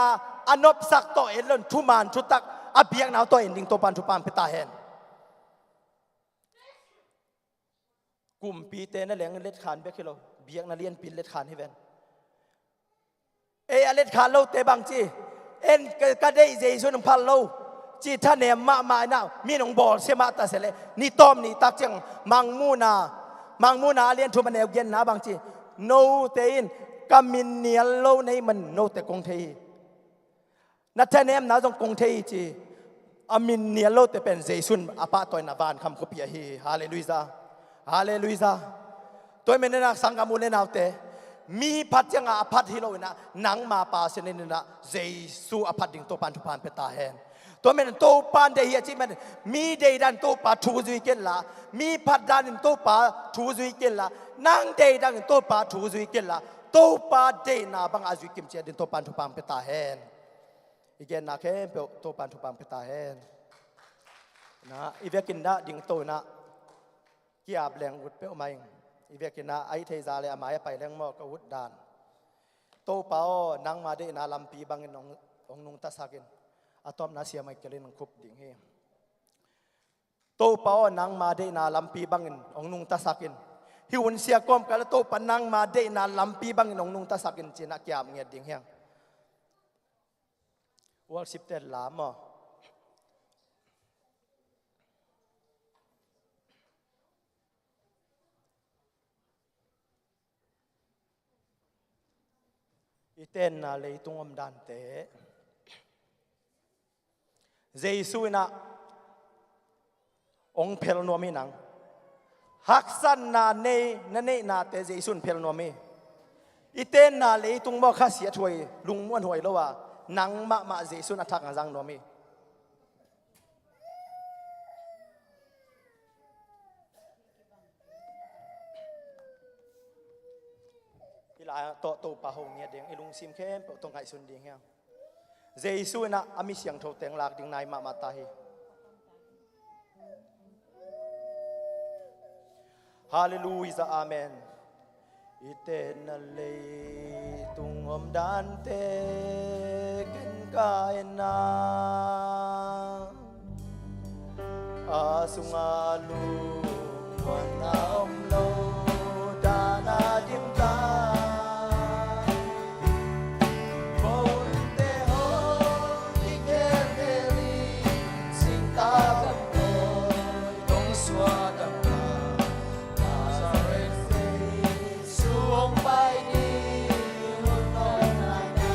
a nopsak tawh en lo-in, thuman thutak a biakna uh tawh en ding Topa'n thupha hong pia ta hen. Kumpite na leng letkhan bek hi lo, biakna lianpi in letkhan hi ven. Ei a letkhat lote bang ci, en ka, ka deih Jesu in hong phal lo ci thanem mahmah in ah, mi in hong bawlsia mah ta se leh, ni tawm ni tak ciang Mangmuhna, Mangmuhna a lian thum a neu giatna bang ci, note in ka min nial lo na hih manin note kong thei hi. Na thanemna zong kong thei hi ci. A min nial lote pen Jesu in a pahtawina van kham khuapi ahi hi. Halleluiah. Halleluiah. Tua ahih manin ah sanggam u le naute, mi phat ciangah a phat hi lo-in ah, nangma pa sin in ah Jesu a phat ding Topa'n thupha hong pia ta hen. Tua ahih manin Topa'n deih hi a cih manin, mi deih danin Topa thu zui kenla, mi phat danin Topa thu zui kenla, nang deih danin Topa thu zui kenla, Topa deihna bangah a zui kim ciat ding Topa'n thupha hong pia ta hen. I genna khempeuh Topa'n thupha hong pia ta hen. Na, i vekin dah dingto in ah ki-ap leng ut peuhmah ing. I vekin ah a hih thei zah leh a mai a pai leng maw, ka ut dan. Topa aw, nangma deihna lampi bangin hong, hong nungtasak in. A tawpna Sia Michael in hong khup ding hi. Topa aw, nangma deihna lampi bangin hong nungtasak in. Hih hun sia kawmkal ah Topa, nangma deihna lampi bangin hong nungtasak in ci-in ah ki-ap ngiat ding hi hang. Worship-te la maw. I tenna leitung omdante, Jesu in ah hong phel nuam hi nang. Haksatna nei, na neihnate Jesu in phel nuam hi. I tenna leitung maw, khasiathuai, lungmuanhuai lo a, nang mahmah Jesu in a thak hong zang nuam hi. I la tawh Topa ho ngiat ding, i lungsim khempeuh tawh ngaihsun ding hi hang. Jesu in ah a mi siangthote hong lak ding nai mahmah ta hi. Halleluiah, amen. I tenna leitung omdante ken ka enna, a sungah lungmuanna om lo dan a dimtak. Ko innte hong kikhelkhel in, singtang bang tawi dong suak dangtak, Nazareth Jesu hong pai ding hun hong nai na.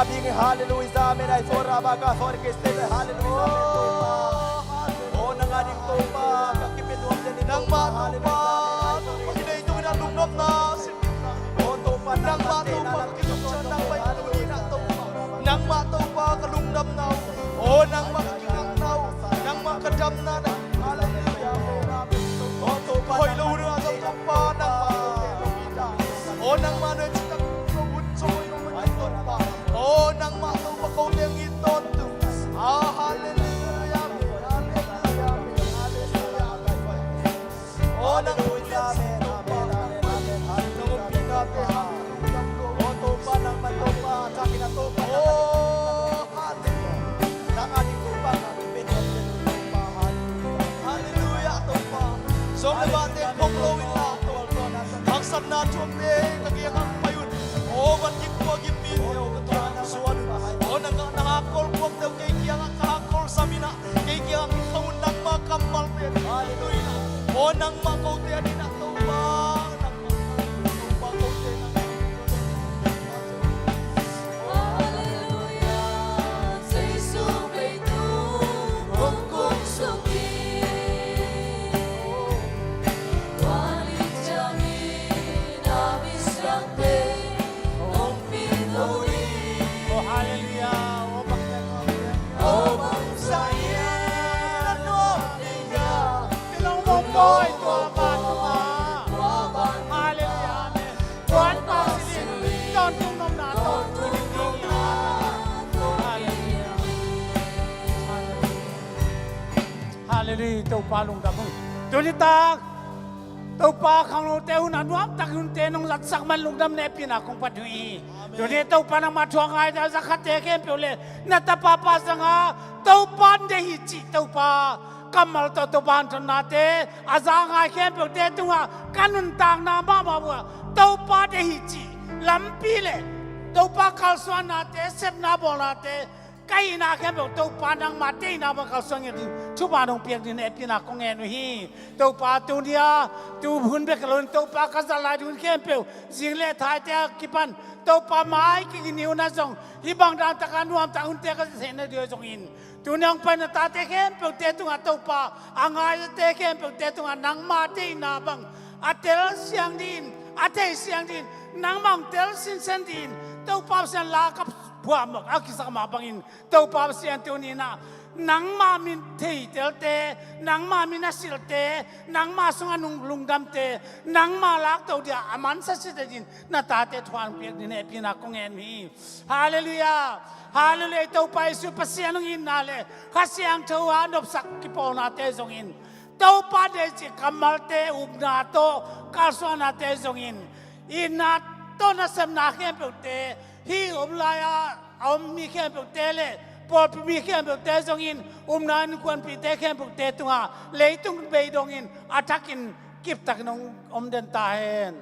Hallelujah, amen. Ai, sora baka, sora ke, sora, hallelujah, amen, Topa. Oh, nang a ding Topa, ka kipen nuam den in, nangmah Topa, Topa, i leitung in a lungdamna. Oh, Topa, nangmah Topa, ka kilungdam nangmah i tuni in a Topa. Nangmah Topa, ka lungdamna uh. Oh, nangmah ka kingakna uh. Nangmah ka damna na. Hallelujah, amen, amen. Oh, Topa, hoih lo hun a zong Topa, nangmah Topa. Oh, nangmah na cihtak lo hun zong hoih lo hun a Topa. Oh, nangmah Topa kote ngi tawntung. Ah, hallelujah, amen, hallelujah, amen, hallelujah, amen. Oh, nang hoih lo hun a Topa, nang ompihna te hang. Oh, Topa, nangmah Topa, takin a Topa. Oh, hallelujah. Nang a ding Topa, nang a ding Topa, hallelujah. Hallelujah, Topa. Sawm le vate khong lo in la, Topa. Haksatna thuamte ka kiangah pai un. Oh, van gik khua gik mite, oh, ka thuak suan un. Oh, nang a na hakkol khuakte uh kei kiangah ka hakkol sam in a, kei kiangah khong un, nangmah kammalte. Hallelujah. Oh, nangmah kote a ding a Topa. Nangmah Topa kote, nangmah Topa. Hallelujah, Jesu peitu hong kung suk hi. Tua ni ciangin a misiangte hong pin uh hi. Oh, hallelujah. Oh, bangzah in a nuam ding hiam? Tilong mong bawi tua ban tua. Hallelujah. Amen. Kuan pa sin tawntung nopna tawntung ding hi. Hallelujah. Hallelujah. Topa lungdam ung. Tuni tak Topa khangnote hun a nuamtak hunte nong zatsak man lungdam le hehpihna kong pia uh hi. Tuni Topa nangmah thu a ngaite a za khatte khempeuh le na tapa pa zanga Topa deih hi cih Topa kammal tawh Topa hanthotnate a za ngai khempeuhte tungah ka nuntakna mahmah uh ah Topa deih hi cih lampi le Topa kalsuannate, sepna bawlnate, ka hihna khempeuh Topa nangmah deihna bang kalsuan ngiat ding thupha nong piak ding hehpihna kong ngen uh hi. Topa tuni a tu hun bek loin Topa ka zat lai ding hun khempeuh zing le thaite a kipan Topa mai kigin hi un a zong hih bang dan taka nuamtak hunte ka zat theihna ding uh zongin Tuni hong pai na tate khempeuhte tungah Topa, a ngaite khempeuhte tungah nangma deihna bang a tel siang dingin, a thei siang dingin, nangma hong tel sinsen dingin Topa Pasian la ka phuah mah a kisak mah bangin Topa Pasian tuni inah nangma min theitelte, nangma min a silhte, nangma sungah nung lungdamte, nangma lakto dia a mansa site dingin na tate thuang piak dingin hehpihna kong ngen hi. Halleluiah. Halleluiah. Topa Jesu Pasian hong itna le Kha Siangtho a nopsak kipawlnate zongin Topa deih cih kammalte, upna tawh kalsuannate zongin itna tawh nasepna khempeuhte, hih om lai-a a om mi khempeuhte le pawlpi mi khempeuhte zongin upna innkuanpihte khempeuhte tungah leitung bei dongin a thakin kiptakin hong om den ta hen.